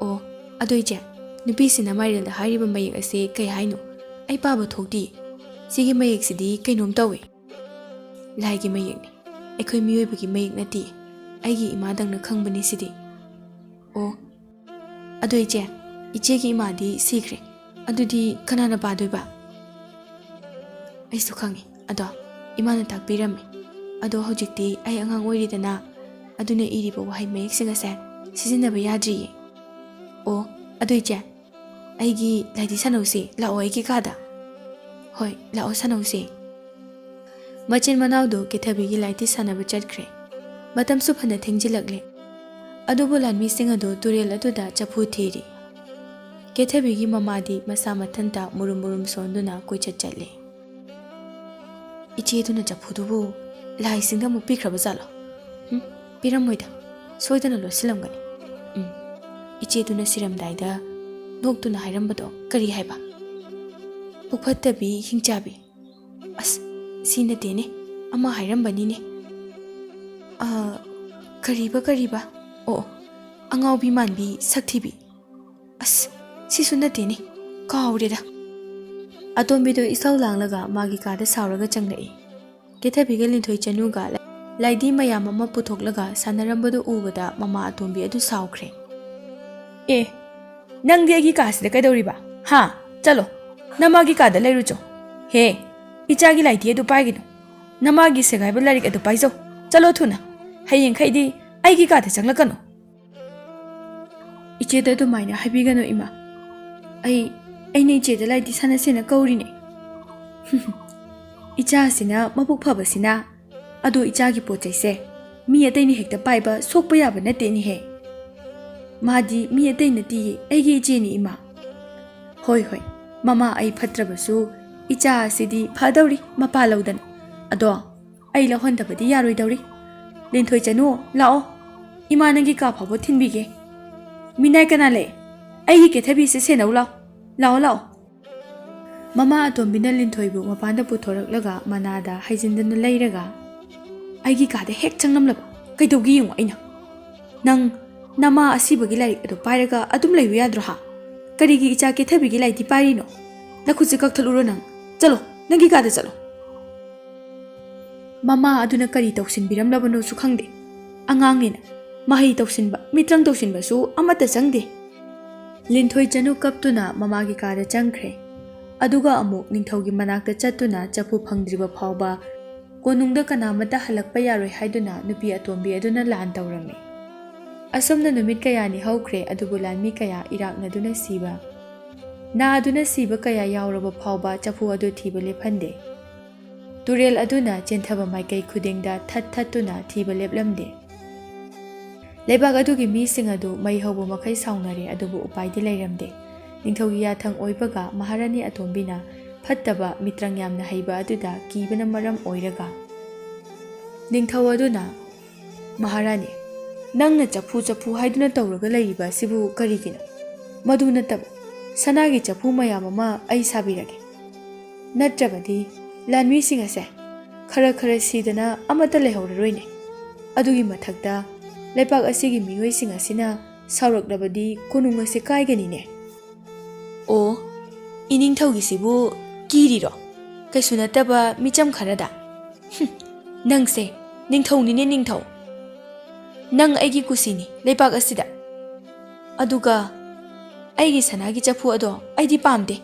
"ꯑꯣ, ꯑꯗꯣ ꯏꯆꯦ, ꯅꯨꯄꯤꯁꯤꯅ ꯃꯥꯏꯔꯦꯜꯗ ꯍꯥꯏꯔꯤꯕ ꯃꯌꯦꯛ ꯑꯁꯦ ꯀꯩ ꯍꯥꯏꯅꯣ? ꯑꯩ ꯄꯥꯕ ꯊꯣꯛꯇꯦ꯫ ꯁꯤꯒꯤ ꯃꯌꯦꯛꯁꯤꯗꯤ ꯀꯩꯅꯣꯝ ꯇꯧꯏ꯫" "ꯂꯥꯏꯒꯤ ꯃꯌꯦꯛꯅꯤ, ꯑꯩꯈꯣꯏ ꯃꯤꯑꯣꯏꯕꯒꯤ ꯃꯌꯦꯛ ꯅꯠꯇꯦ꯫ ꯑꯩꯒꯤ ꯏꯃꯥꯗꯪꯅ ꯈꯪꯕꯅꯤ ꯁꯤꯗꯤ꯫" "ꯑꯣ, ꯑꯗꯣ ꯏꯆꯦ, ꯏꯆꯦꯒꯤ ꯏꯃꯥꯗꯤ ꯁꯤꯈ꯭ꯔꯦ꯫ ꯑꯗꯨꯗꯤ ꯀꯅꯥꯅ ꯄꯥꯗꯣꯏꯕ?" "ꯑꯩꯁꯨ ꯈꯪꯉꯤ꯫ ꯑꯗꯣ ꯏꯃꯥꯅ ꯇꯥꯛꯄꯤꯔꯝꯃꯤ꯫ ꯑꯗꯣ ꯍꯧꯖꯤꯛꯇꯤ ꯑꯩ ꯑꯉꯥꯡ ꯑꯣꯏꯔꯤꯗꯅ, ꯑꯗꯨꯅ ꯏꯔꯤꯕ ꯋꯥꯍꯩ ꯃꯌꯦꯛꯁꯤꯡ ꯑꯁꯦ ꯁꯤꯖꯤꯟꯅꯕ ꯌꯥꯗ꯭ꯔꯤꯌꯦ꯫" "ꯑꯣ, ꯑꯗꯨ ꯏꯆꯦ, ꯑꯩꯒꯤ ꯂꯥꯏꯗꯤ ꯁꯥꯟꯅꯧꯁꯦ꯫ ꯂꯥꯛꯑꯣ ꯑꯩꯒꯤ ꯀꯥꯗ꯫" "ꯍꯣꯏ, ꯂꯥꯛꯑꯣ ꯁꯥꯟꯅꯧꯁꯦ꯫" ꯃꯆꯤꯟ ꯃꯅꯥꯎꯗꯨ ꯀꯦꯊꯕꯤꯒꯤ ꯂꯥꯏꯗꯤ ꯁꯥꯟꯅꯕ ꯆꯠꯈ꯭ꯔꯦ꯫ ꯃꯇꯝꯁꯨ ꯐꯅ ꯊꯦꯡꯖꯤꯜꯂꯛꯂꯦ꯫ ꯑꯗꯨꯕꯨ ꯂꯥꯟꯃꯤꯁꯤꯡ ꯑꯗꯨ ꯇꯨꯔꯦꯜ ꯑꯗꯨꯗ ꯆꯐꯨ ꯊꯤꯔꯤ꯫ ꯀꯦꯊꯕꯤꯒꯤ ꯃꯃꯥꯗꯤ ꯃꯁꯥ ꯃꯊꯟꯇ ꯃꯨꯔꯨꯝ ꯃꯨꯔꯨꯝ ꯁꯣꯟꯗꯨꯅ ꯀꯣꯏꯆꯠ ꯆꯠꯂꯤ꯫ "ꯏꯆꯦꯗꯨꯅ ꯆꯐꯨꯗꯨꯕꯨ ꯂꯥꯏꯁꯤꯡꯗ ꯑꯃꯨꯛ ꯄꯤꯈ꯭ꯔꯕ ꯖꯥꯠꯂꯣ? ꯎꯝ, ꯄꯤꯔꯝꯃꯣꯏꯗ꯫ ꯁꯣꯏꯗꯅ ꯂꯣꯠꯁꯤꯜꯂꯝꯒꯅꯤ꯫ ꯎꯝ, ꯏꯆꯦꯗꯨꯅ ꯁꯤꯔꯝꯗꯥꯏꯗ ꯅꯣꯛꯇꯨꯅ ꯍꯥꯏꯔꯝꯕꯗꯣ ꯀꯔꯤ ꯍꯥꯏꯕ? ꯄꯨꯛꯐꯠꯇꯕꯤ, ꯍꯤꯡꯆꯥꯕꯤ꯫ ꯑꯁ, ꯁꯤ ꯅꯠꯇꯦꯅꯦ, ꯑꯃ ꯍꯥꯏꯔꯝꯕꯅꯤꯅꯦ꯫ ꯑ, ꯀꯔꯤꯕ, ꯀꯔꯤꯕ? ꯑꯣ, ꯑꯣ, ꯑꯉꯥꯎꯕꯤ ꯃꯥꯟꯕꯤ, ꯁꯛꯊꯤꯕꯤ꯫ ꯑꯁ, ꯁꯤꯁꯨ ꯅꯠꯇꯦꯅꯦ, ꯀꯥꯎꯔꯦꯗ꯫" ꯑꯇꯣꯝꯕꯤꯗꯣ ꯏꯁꯧ ꯂꯥꯡꯂꯒ ꯃꯥꯒꯤ ꯀꯥꯗ ꯁꯥꯎꯔꯒ ꯆꯪꯂꯛꯏ꯫ ꯀꯦꯊꯕꯤꯒ ꯂꯤꯟꯊꯣꯏ ꯆꯅꯨꯒ ꯂꯥꯏꯗꯤ ꯃꯌꯥꯝ ꯑꯃ ꯄꯨꯊꯣꯛꯂꯒ ꯁꯥꯟꯅꯔꯝꯕꯗꯨ ꯎꯕꯗ ꯃꯃꯥ ꯑꯇꯣꯝꯕꯤ ꯑꯗꯨ ꯁꯥꯎꯈ꯭ꯔꯦ꯫ "ꯑꯦ, ꯅꯪꯗꯤ ꯑꯩꯒꯤ ꯀꯥꯁꯤꯗ ꯀꯩꯗꯧꯔꯤꯕ? ꯍꯥ? ꯆꯠꯂꯣ, ꯅꯃꯥꯒꯤ ꯀꯥꯗ ꯂꯩꯔꯨꯆꯣ꯫ ꯍꯦ, ꯏꯆꯥꯒꯤ ꯂꯥꯏꯗꯤ ꯑꯗꯨ ꯄꯥꯏꯒꯅꯨ꯫ ꯅꯃꯥꯒꯤ ꯁꯦꯒꯥꯏꯕ ꯂꯥꯏꯔꯤꯛ ꯑꯗꯨ ꯄꯥꯏꯖꯧ꯫ ꯆꯠꯂꯣ ꯊꯨꯅ꯫ ꯍꯌꯦꯡꯈꯩꯗꯤ ꯑꯩꯒꯤ ꯀꯥꯗ ꯆꯪꯂꯛꯀꯅꯨ꯫" "ꯏꯆꯦꯗ ꯑꯗꯨꯃꯥꯏꯅ ꯍꯥꯏꯕꯤꯒꯅꯨ, ꯏꯃꯥ꯫ ꯑꯩ, ꯑꯩꯅ ꯏꯆꯦꯗ ꯂꯥꯏꯗꯤ ꯁꯥꯟꯅꯁꯦꯅ ꯀꯧꯔꯤꯅꯦ꯫" "ꯏꯆꯥꯁꯤꯅ ꯃꯕꯨꯛ ꯐꯕꯁꯤꯅ꯫ ꯑꯗꯣ ꯏꯆꯥꯒꯤ ꯄꯣꯠ ꯆꯩꯁꯦ ꯃꯤ ꯑꯇꯩꯅ ꯍꯦꯛꯇ ꯄꯥꯏꯕ ꯁꯣꯛꯄ ꯌꯥꯕ ꯅꯠꯇꯦꯅꯦꯍꯦ꯫ ꯃꯥꯗꯤ ꯃꯤ ꯑꯇꯩ ꯅꯠꯇꯤꯌꯦ, ꯑꯩꯒꯤ ꯏꯆꯦꯅꯤ ꯏꯃꯥ꯫ ꯍꯣꯏ ꯍꯣꯏ, ꯃꯃꯥ ꯑꯩ ꯐꯠꯇ꯭ꯔꯕꯁꯨ ꯏꯆꯥ ꯑꯁꯤꯗꯤ ꯐꯗꯧꯔꯤ ꯃꯄꯥ ꯂꯧꯗꯅ꯫ ꯑꯗꯣ ꯑꯩ ꯂꯧꯍꯟꯗꯕꯗꯤ ꯌꯥꯔꯣꯏꯗꯧꯔꯤ꯫ ꯂꯤꯟꯊꯣꯏ ꯆꯅꯨ, ꯂꯥꯛꯑꯣ, ꯏꯃꯥ ꯅꯪꯒꯤ ꯀꯥ ꯐꯥꯎꯕ ꯊꯤꯟꯕꯤꯒꯦ꯫ ꯃꯤꯅꯥꯏ ꯀꯅꯥ ꯂꯩ? ꯑꯩꯒꯤ ꯀꯦꯊꯕꯤꯁꯦ ꯁꯦꯟꯅꯧ ꯂꯥꯎ꯫ ꯂꯥꯛꯑꯣ ꯂꯥꯛꯑꯣ꯫ ꯃꯃꯥ ꯑꯇꯣꯝꯕꯤꯅ ꯂꯤꯟꯊꯣꯏꯕꯨ ꯃꯄꯥꯟꯗ ꯄꯨꯊꯣꯔꯛꯂꯒ ꯃꯅꯥꯗ ꯍꯩꯖꯤꯟꯗꯅ ꯂꯩꯔꯒ, "ꯑꯩꯒꯤ ꯀꯥꯗ ꯍꯦꯛ ꯆꯪꯂꯝꯂꯕ ꯀꯩꯗꯧꯒꯦ ꯌꯦꯡꯉꯣ ꯑꯩꯅ꯫ ꯅꯪ ꯅꯃꯥ ꯑꯁꯤꯕꯒꯤ ꯂꯥꯏꯔꯤꯛ ꯑꯗꯨ ꯄꯥꯏꯔꯒ ꯑꯗꯨꯝ ꯂꯩꯕ ꯌꯥꯗ꯭ꯔꯣ ꯍꯥ? ꯀꯔꯤꯒꯤ ꯏꯆꯥ ꯀꯦꯊꯕꯤꯒꯤ ꯂꯥꯏꯔꯤꯛꯇꯤ ꯄꯥꯏꯔꯤꯅꯣ? ꯅꯈꯨꯠꯁꯦ ꯀꯛꯊꯠꯂꯨꯔꯣ ꯅꯪ꯫ ꯆꯠꯂꯣ, ꯅꯪꯒꯤ ꯀꯥꯗ ꯆꯠꯂꯣ꯫" ꯃꯃꯥ ꯑꯗꯨꯅ ꯀꯔꯤ ꯇꯧꯁꯤꯟꯕꯤꯔꯝꯂꯕꯅꯣꯁꯨ ꯈꯪꯗꯦ꯫ ꯑꯉꯥꯡꯅꯤꯅ ꯃꯍꯩ ꯇꯧꯁꯤꯟꯕ, ꯃꯤꯇ꯭ꯔꯪ ꯇꯧꯁꯤꯟꯕꯁꯨ ꯑꯃꯠꯇ ꯆꯪꯗꯦ꯫ ꯂꯤꯟꯊꯣꯏ ꯆꯅꯨ ꯀꯞꯇꯨꯅ ꯃꯃꯥꯒꯤ ꯀꯥꯗ ꯆꯪꯈ꯭ꯔꯦ꯫ ꯑꯗꯨꯒ ꯑꯃꯨꯛ ꯅꯤꯡꯊꯧꯒꯤ ꯃꯅꯥꯛꯇ ꯆꯠꯇꯨꯅ ꯆꯐꯨ ꯐꯪꯗ꯭ꯔꯤꯕ ꯐꯥꯎꯕ ꯀꯣꯅꯨꯡꯗ ꯀꯅꯥꯃꯠꯇ ꯍꯜꯂꯛꯄ ꯌꯥꯔꯣꯏ ꯍꯥꯏꯗꯨꯅ ꯅꯨꯄꯤ ꯑꯇꯣꯝꯕꯤ ꯑꯗꯨꯅ ꯂꯥꯟ ꯇꯧꯔꯝꯃꯤ꯫ ꯑꯁꯨꯝꯅ ꯅꯨꯃꯤꯠ ꯀꯌꯥꯅꯤ ꯍꯧꯈ꯭ꯔꯦ, ꯑꯗꯨꯕꯨ ꯂꯥꯟꯃꯤ ꯀꯌꯥ ꯏꯔꯥꯛꯅꯗꯨꯅ ꯁꯤꯕ, ꯅꯥꯗꯨꯅ ꯁꯤꯕ ꯀꯌꯥ ꯌꯥꯎꯔꯕ ꯐꯥꯎꯕ ꯆꯐꯨ ꯑꯗꯨ ꯊꯤꯕ ꯂꯦꯞꯍꯟꯗꯦ꯫ ꯇꯨꯔꯦꯜ ꯑꯗꯨꯅ ꯆꯦꯟꯊꯕ ꯃꯥꯏꯀꯩ ꯈꯨꯗꯤꯡꯗ ꯊꯠ ꯊꯠꯇꯨꯅ ꯊꯤꯕ ꯂꯦꯞꯂꯝꯗꯦ꯫ ꯂꯩꯕꯥꯛ ꯑꯗꯨꯒꯤ ꯃꯤꯁꯤꯡ ꯑꯗꯨ ꯃꯩ ꯍꯧꯕ ꯃꯈꯩ ꯁꯥꯎꯅꯔꯦ, ꯑꯗꯨꯕꯨ ꯎꯄꯥꯏꯗꯤ ꯂꯩꯔꯝꯗꯦ꯫ ꯅꯤꯡꯊꯧꯒꯤ ꯌꯥꯊꯪ ꯑꯣꯏꯕꯒ ꯃꯍꯥꯔꯥꯅꯤ ꯑꯇꯣꯝꯕꯤꯅ ꯐꯠꯇꯕ ꯃꯤꯇ꯭ꯔꯪ ꯌꯥꯝꯅ ꯍꯩꯕ ꯑꯗꯨꯗ ꯀꯤꯕꯅ ꯃꯔꯝ ꯑꯣꯏꯔꯒ, ꯅꯤꯡꯊꯧ ꯑꯗꯨꯅ, "ꯃꯍꯥꯔꯥꯅꯤ, ꯅꯪꯅ ꯆꯐꯨ ꯆꯐꯨ ꯍꯥꯏꯗꯨꯅ ꯇꯧꯔꯒ ꯂꯩꯔꯤꯕ ꯑꯁꯤꯕꯨ ꯀꯔꯤꯒꯤꯅꯣ? ꯃꯗꯨ ꯅꯠꯇꯕ ꯁꯅꯥꯒꯤ ꯆꯐꯨ ꯃꯌꯥꯝ ꯑꯃ ꯑꯩ ꯁꯥꯕꯤꯔꯒꯦ꯫ ꯅꯠꯇ꯭ꯔꯕꯗꯤ ꯂꯥꯟꯃꯤꯁꯤꯡ ꯑꯁꯦ ꯈꯔ ꯈꯔ ꯁꯤꯗꯅ ꯑꯃꯠꯇ ꯂꯩꯍꯧꯔꯔꯣꯏꯅꯦ꯫ ꯑꯗꯨꯒꯤ ꯃꯊꯛꯇ ꯂꯩꯄꯥꯛ ꯑꯁꯤꯒꯤ ꯃꯤꯑꯣꯏꯁꯤꯡ ꯑꯁꯤꯅ ꯁꯥꯎꯔꯛꯂꯕꯗꯤ ꯀꯣꯅꯨꯡ ꯑꯁꯤ ꯀꯥꯏꯒꯅꯤꯅꯦ꯫" "ꯑꯣ, ꯏꯅꯤꯡꯊꯧꯒꯤꯁꯤꯕꯨ ꯀꯤꯔꯤꯔꯣ? ꯀꯩꯁꯨ ꯅꯠꯇꯕ ꯃꯤꯆꯝ ꯈꯔꯗ? ꯍꯨꯝ, ꯅꯪꯁꯦ ꯅꯤꯡꯊꯧꯅꯤꯅꯦ, ꯅꯤꯡꯊꯧ꯫ ꯅꯪ ꯑꯩꯒꯤ ꯀꯨꯁꯤꯅꯤ ꯂꯩꯄꯥꯛ ꯑꯁꯤꯗ꯫ ꯑꯗꯨꯒ ꯑꯩꯒꯤ ꯁꯅꯥꯒꯤ ꯆꯐꯨ ꯑꯗꯣ ꯑꯩꯗꯤ ꯄꯥꯝꯗꯦ,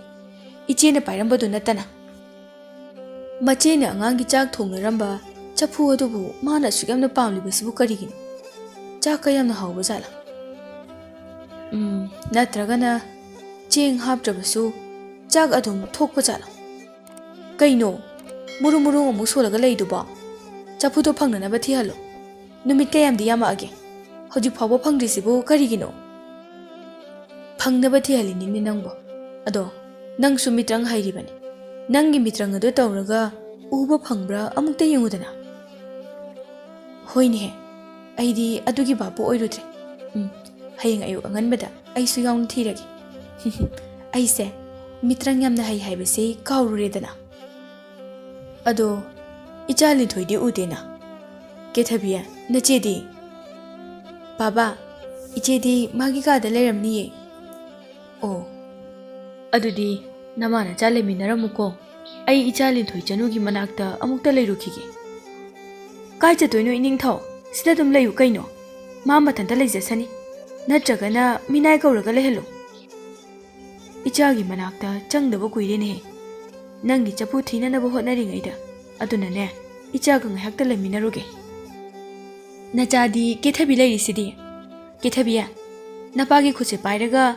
ꯏꯆꯦꯅ ꯄꯥꯏꯔꯝꯕꯗꯨ ꯅꯠꯇꯅ꯫" ꯃꯆꯦꯅ ꯑꯉꯥꯡꯒꯤ ꯆꯥꯛ ꯊꯣꯡꯅꯔꯝꯕ ꯆꯐꯨ ꯑꯗꯨꯕꯨ ꯃꯥꯅ ꯑꯁꯨꯛ ꯌꯥꯝꯅ ꯄꯥꯝꯂꯤꯕꯁꯤꯕꯨ ꯀꯔꯤꯒꯤꯅꯣ? ꯆꯥꯛ ꯀꯌꯥꯝꯅ ꯍꯥꯎꯕ ꯖꯥꯠꯂꯥ? ꯎꯝ, ꯅꯠꯇ꯭ꯔꯒꯅ ꯆꯦꯡ ꯍꯥꯞꯇ꯭ꯔꯕꯁꯨ ꯆꯥꯛ ꯑꯗꯨꯝ ꯊꯣꯛꯄ ꯖꯥꯠꯂꯥ? ꯀꯩꯅꯣ ꯃꯨꯔꯨ ꯃꯨꯔꯨ ꯑꯃꯨꯛ ꯁꯣꯜꯂꯒ ꯂꯩꯗꯨꯕꯣ? ꯆꯐꯨꯗꯣ ꯐꯪꯅꯅꯕ ꯊꯤꯍꯜꯂꯣ꯫ ꯅꯨꯃꯤꯠ ꯀꯌꯥꯝꯗꯤ ꯌꯥꯝꯃꯛꯑꯒꯦ? ꯍꯧꯖꯤꯛ ꯐꯥꯎꯕ ꯐꯪꯗ꯭ꯔꯤꯁꯤꯕꯨ ꯀꯔꯤꯒꯤꯅꯣ? ꯐꯪꯅꯕ ꯊꯤꯍꯜꯂꯤꯅꯤꯅꯦ ꯅꯪꯕꯣ꯫ ꯑꯗꯣ ꯅꯪꯁꯨ ꯃꯤꯇ꯭ꯔꯪ ꯍꯩꯔꯤꯕꯅꯤ꯫ ꯅꯪꯒꯤ ꯃꯤꯇ꯭ꯔꯪ ꯑꯗꯨ ꯇꯧꯔꯒ ꯎꯕ ꯐꯪꯕ꯭ꯔꯥ ꯑꯃꯨꯛꯇ ꯌꯦꯡꯉꯨꯗꯅ꯫ ꯍꯣꯏꯅꯦꯍꯦ, ꯑꯩꯗꯤ ꯑꯗꯨꯒꯤ ꯚꯥꯞꯄꯨ ꯑꯣꯏꯔꯨꯗ꯭ꯔꯦ꯫ ꯎꯝ, ꯍꯌꯦꯡ ꯑꯌꯨꯛ ꯑꯉꯟꯕꯗ ꯑꯩꯁꯨ ꯌꯥꯎꯅ ꯊꯤꯔꯒꯦ꯫ ꯑꯩꯁꯦ ꯃꯤꯇ꯭ꯔꯪ ꯌꯥꯝꯅ ꯍꯩ ꯍꯥꯏꯕꯁꯦ ꯀꯥꯎꯔꯨꯔꯦꯗꯅ꯫ ꯑꯗꯣ ꯏꯆꯥ ꯂꯤꯟꯊꯣꯏꯗꯤ ꯎꯗꯦꯅ꯫ ꯀꯦꯊꯕꯤ, ꯅꯆꯦꯗꯤ? ꯕꯥꯕꯥ, ꯏꯆꯦꯗꯤ ꯃꯥꯒꯤ ꯀꯥꯗ ꯂꯩꯔꯝꯅꯤꯌꯦ꯫ ꯑꯣ, ꯑꯗꯨꯗꯤ ꯅꯃꯥ ꯅꯆꯥ ꯂꯩꯃꯤꯟꯅꯔꯝꯃꯨꯀꯣ꯫ ꯑꯩ ꯏꯆꯥ ꯂꯤꯟꯊꯣꯏ ꯆꯅꯨꯒꯤ ꯃꯅꯥꯛꯇ ꯑꯃꯨꯛꯇ ꯂꯩꯔꯨꯈꯤꯒꯦ꯫ ꯀꯥꯏ ꯆꯠꯇꯣꯏꯅꯣ ꯏꯅꯤꯡꯊꯧ? ꯁꯤꯗ ꯑꯗꯨꯝ ꯂꯩꯌꯨ ꯀꯩꯅꯣ꯫ ꯃꯥ ꯃꯊꯟꯇ ꯂꯩꯖꯁꯅꯤ꯫ ꯅꯠꯇ꯭ꯔꯒꯅ ꯃꯤꯅꯥꯏ ꯀꯧꯔꯒ ꯂꯩꯍꯜꯂꯨ꯫ ꯏꯆꯥꯒꯤ ꯃꯅꯥꯛꯇ ꯆꯪꯗꯕ ꯀꯨꯏꯔꯦꯅꯦꯍꯦ꯫ ꯅꯪꯒꯤ ꯆꯐꯨ ꯊꯤꯅꯅꯕ ꯍꯣꯠꯅꯔꯤꯉꯩꯗ꯫ ꯑꯗꯨꯅꯅꯦ, ꯏꯆꯥꯒ ꯉꯥꯏꯍꯥꯛꯇ ꯂꯩꯃꯤꯟꯅꯔꯨꯒꯦ꯫ ꯅꯆꯥꯗꯤ ꯀꯦꯊꯕꯤ ꯂꯩꯔꯤꯁꯤꯗꯤ꯫ ꯀꯦꯊꯕꯤ, ꯅꯄꯥꯒꯤ ꯈꯨꯠꯁꯦ ꯄꯥꯏꯔꯒ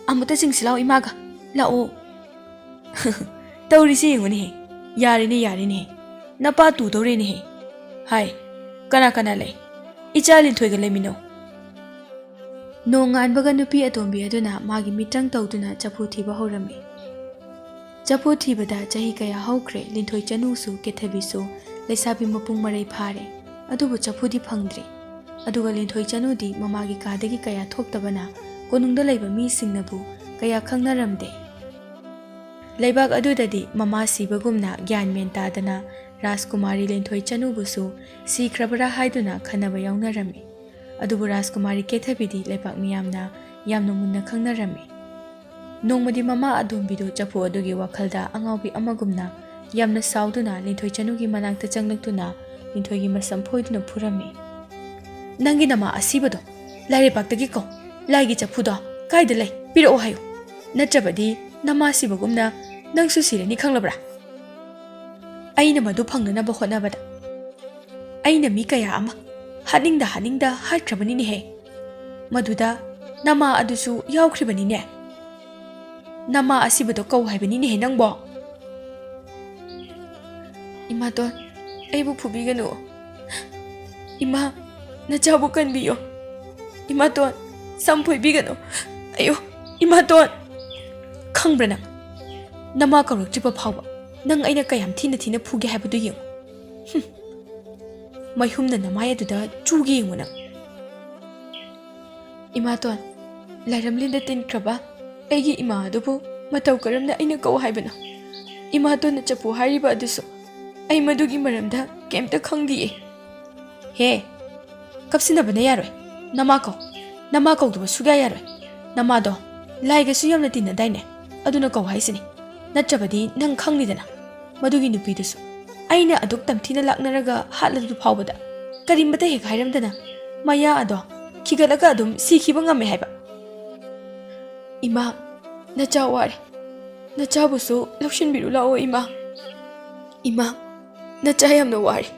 ꯑꯃꯨꯛꯇ ꯆꯤꯡꯁꯤ ꯂꯥꯛꯑꯣ ꯏꯃꯥꯒ꯫ ꯂꯥꯛꯑꯣ꯫ ꯇꯧꯔꯤꯁꯤ ꯌꯦꯡꯉꯨꯅꯦꯍꯦ꯫ ꯌꯥꯔꯦꯅꯦ, ꯌꯥꯔꯦꯅꯦꯍꯦ꯫ ꯅꯄꯥ ꯇꯨꯗꯧꯔꯦꯅꯦꯍꯦ꯫ ꯍꯥꯏ, ꯀꯅꯥ ꯀꯅꯥ ꯂꯩ? ꯏꯆꯥ ꯂꯤꯟꯊꯣꯏꯒ ꯂꯩꯃꯤꯟꯅꯧ꯫ ꯅꯣꯡꯉꯥꯟꯕꯒ ꯅꯨꯄꯤ ꯑꯇꯣꯝꯕꯤ ꯑꯗꯨꯅ ꯃꯥꯒꯤ ꯃꯤꯇ꯭ꯔꯪ ꯇꯧꯗꯨꯅ ꯆꯐꯨ ꯊꯤꯕ ꯍꯧꯔꯝꯃꯤ꯫ ꯆꯐꯨ ꯊꯤꯕꯗ ꯆꯍꯤ ꯀꯌꯥ ꯍꯧꯈ꯭ꯔꯦ, ꯂꯤꯟꯊꯣꯏ ꯆꯅꯨꯁꯨ ꯀꯦꯊꯕꯤꯁꯨ ꯂꯩꯁꯥꯕꯤ ꯃꯄꯨꯡ ꯃꯔꯩ ꯐꯥꯔꯦ꯫ ꯑꯗꯨꯕꯨ ꯆꯐꯨꯗꯤ ꯐꯪꯗ꯭ꯔꯦ꯫ ꯑꯗꯨꯒ ꯂꯤꯟꯊꯣꯏ ꯆꯅꯨꯗꯤ ꯃꯃꯥꯒꯤ ꯀꯥꯗꯒꯤ ꯀꯌꯥ ꯊꯣꯛꯇꯕꯅ ꯀꯣꯅꯨꯡꯗ ꯂꯩꯕ ꯃꯤꯁꯤꯡꯅꯕꯨ ꯀꯌꯥ ꯈꯪꯅꯔꯝꯗꯦ꯫ ꯂꯩꯕꯥꯛ ꯑꯗꯨꯗꯗꯤ ꯃꯃꯥ ꯁꯤꯕꯒꯨꯝꯅ ꯒ꯭ꯌꯥꯟ ꯃꯦꯟ ꯇꯥꯗꯅ ꯔꯥꯖꯀꯨꯃꯥꯔꯤ ꯂꯤꯟꯊꯣꯏ ꯆꯅꯨꯕꯨꯁꯨ ꯁꯤꯈ꯭ꯔꯕꯔꯥ ꯍꯥꯏꯗꯨꯅ ꯈꯟꯅꯕ ꯌꯥꯎꯅꯔꯝꯃꯤ꯫ ꯑꯗꯨꯕꯨ ꯔꯥꯖꯀꯨꯃꯥꯔꯤ ꯀꯦꯊꯕꯤꯗꯤ ꯂꯩꯄꯥꯛ ꯃꯤꯌꯥꯝꯅ ꯌꯥꯝꯅ ꯃꯨꯟꯅ ꯈꯪꯅꯔꯝꯃꯤ꯫ ꯅꯣꯡꯃꯗꯤ ꯃꯃꯥ ꯑꯇꯣꯝꯕꯤꯗꯨ ꯆꯐꯨ ꯑꯗꯨꯒꯤ ꯋꯥꯈꯜꯗ ꯑꯉꯥꯎꯕꯤ ꯑꯃꯒꯨꯝꯅ ꯌꯥꯝꯅ ꯁꯥꯎꯗꯨꯅ ꯂꯤꯟꯊꯣꯏ ꯆꯅꯨꯒꯤ ꯃꯅꯥꯛꯇ ꯆꯪꯂꯛꯇꯨꯅ ꯂꯤꯟꯊꯣꯏꯒꯤ ꯃꯁꯝ ꯐꯣꯏꯗꯨꯅ ꯐꯨꯔꯝꯃꯤ꯫ "ꯅꯪꯒꯤ ꯅꯃꯥ ꯑꯁꯤꯕꯗꯣ ꯂꯥꯏꯔꯩꯄꯥꯛꯇꯒꯤ ꯀꯧ꯫ ꯂꯥꯏꯒꯤ ꯆꯐꯨꯗꯣ ꯀꯥꯏꯗ ꯂꯩ? ꯄꯤꯔꯛꯑꯣ ꯍꯥꯏꯌꯨ꯫ ꯅꯠꯇ꯭ꯔꯕꯗꯤ ꯅꯃꯥ ꯁꯤꯕꯒꯨꯝꯅ ꯅꯪꯁꯨ ꯁꯤꯔꯅꯤ, ꯈꯪꯂꯕ꯭ꯔꯥ? ꯑꯩꯅ ꯃꯗꯨ ꯐꯪꯅꯅꯕ ꯍꯣꯠꯅꯕꯗ ꯑꯩꯅ ꯃꯤ ꯀꯌꯥ ꯑꯃ ꯍꯥꯠꯅꯤꯡꯗ ꯍꯥꯠꯅꯤꯡꯗ ꯍꯥꯠꯈ꯭ꯔꯕꯅꯤꯅꯦꯍꯦ꯫ ꯃꯗꯨꯗ ꯅꯃꯥ ꯑꯗꯨꯁꯨ ꯌꯥꯎꯈ꯭ꯔꯤꯕꯅꯤꯅꯦ꯫ ꯅꯃꯥ ꯑꯁꯤꯕꯗꯣ ꯀꯧ ꯍꯥꯏꯕꯅꯤꯅꯦꯍꯦ ꯅꯪꯕꯣ꯫" "ꯏꯃꯥꯇꯣꯟ, ꯑꯩꯕꯨ ꯐꯨꯕꯤꯒꯅꯨ꯫" "ꯏꯃꯥ, ꯅꯆꯥꯕꯨ ꯀꯟꯕꯤꯌꯣ꯫ ꯏꯃꯥꯇꯣꯟ, ꯁꯝ ꯐꯣꯏꯕꯤꯒꯅꯨ꯫ ꯑꯌꯣ, ꯏꯃꯥꯇꯣꯟ!" "ꯈꯪꯕ꯭ꯔꯥ ꯅꯪ? ꯅꯃꯥ ꯀꯧꯔꯛꯇ꯭ꯔꯤꯕ ꯐꯥꯎꯕ ꯅꯪ ꯑꯩꯅ ꯀꯌꯥꯝ ꯊꯤꯅ ꯊꯤꯅ ꯐꯨꯒꯦ ꯍꯥꯏꯕꯗꯨ ꯌꯦꯡꯉꯨ꯫ ꯍꯨꯝ꯫ ꯃꯩꯍꯨꯝꯅ ꯅꯃꯥꯏ ꯑꯗꯨꯗ ꯆꯨꯒꯦ ꯌꯦꯡꯉꯨ ꯅꯪ꯫" "ꯏꯃꯥꯇꯣꯟ, ꯂꯥꯏꯔꯝꯂꯦꯟꯗ ꯇꯤꯟꯈ꯭ꯔꯕ ꯑꯩꯒꯤ ꯏꯃꯥ ꯑꯗꯨꯕꯨ ꯃꯇꯧ ꯀꯔꯝꯅ ꯑꯩꯅ ꯀꯧ ꯍꯥꯏꯕꯅꯣ? ꯏꯃꯥꯇꯣꯟꯅ ꯆꯐꯨ ꯍꯥꯏꯔꯤꯕ ꯑꯗꯨꯁꯨ ꯑꯩ ꯃꯗꯨꯒꯤ ꯃꯔꯝꯗ ꯀꯩꯝꯇ ꯈꯪꯗꯤꯌꯦ꯫" "ꯍꯦ, ꯀꯞꯁꯤꯟꯅꯕꯅ ꯌꯥꯔꯣꯏ꯫ ꯅꯃꯥ ꯀꯧ꯫ ꯅꯃꯥ ꯀꯧꯗꯕ ꯁꯨꯛꯌꯥ ꯌꯥꯔꯣꯏ꯫ ꯅꯃꯥꯗꯣ ꯂꯥꯏꯒꯁꯨ ꯌꯥꯝꯅ ꯇꯤꯟꯅꯗꯥꯏꯅꯦ? ꯑꯗꯨꯅ ꯀꯧ ꯍꯥꯏꯁꯤꯅꯤ꯫ ꯅꯠꯇ꯭ꯔꯕꯗꯤ ꯅꯪ ꯈꯪꯅꯤꯗꯅ꯫ ꯃꯗꯨꯒꯤ ꯅꯨꯄꯤꯗꯨꯁꯨ ꯑꯩꯅ ꯑꯗꯨꯛ ꯇꯝꯊꯤꯅ ꯂꯥꯛꯅꯔꯒ ꯍꯥꯠꯂꯗꯨ ꯐꯥꯎꯕꯗ ꯀꯔꯤꯃꯇ ꯍꯦꯛ ꯍꯥꯏꯔꯝꯗꯅ ꯃꯌꯥ ꯑꯗꯣ ꯈꯤꯒꯠꯂꯒ ꯑꯗꯨꯝ ꯁꯤꯈꯤꯕ ꯉꯝꯃꯦ ꯍꯥꯏꯕ꯫ ꯏꯃꯥ, ꯅꯆꯥ ꯋꯥꯔꯦ꯫ ꯅꯆꯥꯕꯨꯁꯨ ꯂꯧꯁꯤꯟꯕꯤꯔꯨ ꯂꯥꯛꯑꯣ ꯏꯃꯥ꯫ ꯏꯃꯥ, ꯅꯆꯥ ꯌꯥꯝꯅ ꯋꯥꯔꯦ꯫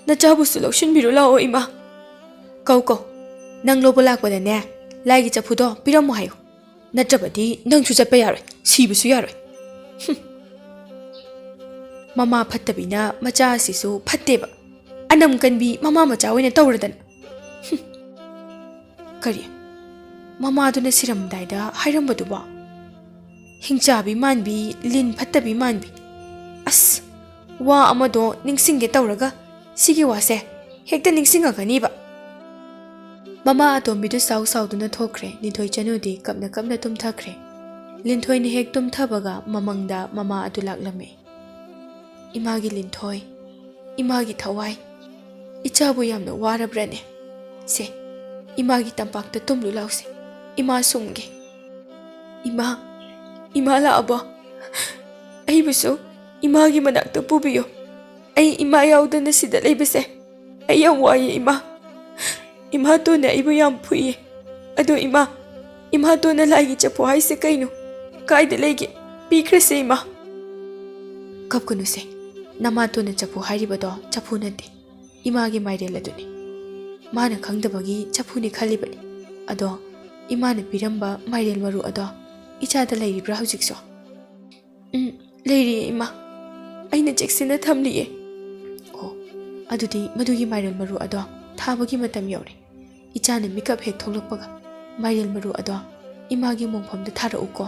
ꯅꯆꯥꯕꯨꯁꯨ ꯂꯧꯁꯤꯟꯕꯤꯔꯨ ꯂꯥꯛꯑꯣ ꯏꯃꯥ꯫" "ꯀꯧ ꯀꯧ꯫ ꯅꯪ ꯂꯧꯕ ꯂꯥꯛꯄꯗꯅꯦ, ꯂꯥꯏꯒꯤ ꯆꯐꯨꯗꯣ ꯄꯤꯔꯝꯃꯣ ꯍꯥꯏꯌꯨ꯫ ꯅꯠꯇ꯭ꯔꯕꯗꯤ ꯅꯪꯁꯨ ꯆꯠꯄ ꯌꯥꯔꯣꯏ, ꯁꯤꯕꯁꯨ ꯌꯥꯔꯣꯏ꯫" ꯍꯨꯝ꯫ ꯃꯃꯥ ꯐꯠꯇꯕꯤꯅ ꯃꯆꯥ ꯑꯁꯤꯁꯨ ꯐꯠꯇꯦꯕ꯫ ꯑꯅꯝ ꯀꯟꯕꯤ ꯃꯃꯥ ꯃꯆꯥ ꯑꯣꯏꯅ ꯇꯧꯔꯗꯅ꯫ ꯍꯨꯝ꯫ ꯀꯔꯤ? ꯃꯃꯥꯗꯨꯅ ꯁꯤꯔꯝꯗꯥꯏꯗ ꯍꯥꯏꯔꯝꯕꯗꯨꯕꯣ? "ꯍꯤꯡꯆꯥꯕꯤ ꯃꯥꯟꯕꯤ, ꯂꯤꯟ ꯐꯠꯇꯕꯤ ꯃꯥꯟꯕꯤ꯫" ꯑꯁ, ꯋꯥ ꯑꯃꯗꯣ ꯅꯤꯡꯁꯤꯡꯒꯦ ꯇꯧꯔꯒ ꯁꯤꯒꯤ ꯋꯥꯁꯦ ꯍꯦꯛꯇ ꯅꯤꯡꯁꯤꯡꯉꯛꯀꯅꯤꯕ꯫ ꯃꯃꯥ ꯑꯇꯣꯝꯕꯤꯗꯨ ꯁꯥꯎ ꯁꯥꯎꯗꯨꯅ ꯊꯣꯛꯈ꯭ꯔꯦ꯫ ꯂꯤꯟꯊꯣꯏ ꯆꯅꯨꯗꯤ ꯀꯞꯅ ꯀꯞꯅ ꯇꯨꯝꯊꯈ꯭ꯔꯦ꯫ ꯂꯤꯟꯊꯣꯏꯅ ꯍꯦꯛ ꯇꯨꯝꯊꯕꯒ ꯃꯃꯪꯗ ꯃꯃꯥ ꯑꯗꯨ ꯂꯥꯛꯂꯝꯃꯤ꯫ "ꯏꯃꯥꯒꯤ ꯂꯤꯟꯊꯣꯏ, ꯏꯃꯥꯒꯤ ꯊꯋꯥꯏ, ꯏꯆꯥꯕꯨ ꯌꯥꯝꯅ ꯋꯥꯔꯕ꯭ꯔꯅꯦ? ꯁꯦ, ꯏꯃꯥꯒꯤ ꯇꯝꯄꯥꯛꯇ ꯇꯨꯝꯂꯨ ꯂꯥꯎꯁꯦ, ꯏꯃꯥ ꯁꯨꯝꯒꯦ꯫" "ꯏꯃꯥ, ꯏꯃꯥ ꯂꯥꯛꯑꯕꯣ? ꯑꯩꯕꯨꯁꯨ ꯏꯃꯥꯒꯤ ꯃꯅꯥꯛꯇ ꯄꯨꯕꯤꯌꯨ꯫ ꯑꯩ ꯏꯃꯥ ꯌꯥꯎꯗꯅ ꯁꯤꯗ ꯂꯩꯕꯁꯦ ꯑꯩ ꯌꯥꯝ ꯋꯥꯏꯌꯦ ꯏꯃꯥ꯫ ꯏꯃꯥꯇꯣꯟꯅ ꯑꯩꯕꯨ ꯌꯥꯝ ꯐꯨꯏꯌꯦ꯫ ꯑꯗꯣ ꯏꯃꯥ, ꯏꯃꯥꯇꯣꯟꯅ ꯂꯥꯏꯒꯤ ꯆꯐꯨ ꯍꯥꯏꯁꯦ ꯀꯩꯅꯣ? ꯀꯥꯏꯗ ꯂꯩꯒꯦ? ꯄꯤꯈ꯭ꯔꯁꯦ ꯏꯃꯥ꯫" "ꯀꯞꯀꯅꯨꯁꯦ꯫ ꯅꯃꯥꯇꯣꯟꯅ ꯆꯐꯨ ꯍꯥꯏꯔꯤꯕꯗꯣ ꯆꯐꯨ ꯅꯠꯇꯦ, ꯏꯃꯥꯒꯤ ꯃꯥꯏꯔꯦꯜ ꯑꯗꯨꯅꯤ꯫ ꯃꯥꯅ ꯈꯪꯗꯕꯒꯤ ꯆꯐꯨꯅꯤ ꯈꯜꯂꯤꯕꯅꯤ꯫ ꯑꯗꯣ ꯏꯃꯥꯅ ꯄꯤꯔꯝꯕ ꯃꯥꯏꯔꯦꯜ ꯃꯔꯨ ꯑꯗꯣ ꯏꯆꯥꯗ ꯂꯩꯔꯤꯕ꯭ꯔꯥ ꯍꯧꯖꯤꯛꯁꯨ?" "ꯎꯝ, ꯂꯩꯔꯤꯌꯦ ꯏꯃꯥ꯫ ꯑꯩꯅ ꯆꯦꯛꯁꯤꯟꯅ ꯊꯝꯂꯤꯌꯦ꯫" "ꯑꯣ, ꯑꯗꯨꯗꯤ ꯃꯗꯨꯒꯤ ꯃꯥꯏꯔꯦꯜ ꯃꯔꯨ ꯑꯗꯣ ꯊꯥꯕꯒꯤ ꯃꯇꯝ ꯌꯧꯔꯦ꯫ ꯏꯆꯥꯅ ꯃꯤꯀꯞ ꯍꯦꯛ ꯊꯣꯛꯂꯛꯄꯒ ꯃꯥꯏꯔꯦꯜ ꯃꯔꯨ ꯑꯗꯣ ꯏꯃꯥꯒꯤ ꯃꯣꯡꯐꯝꯗ ꯊꯥꯔꯛꯎꯀꯣ꯫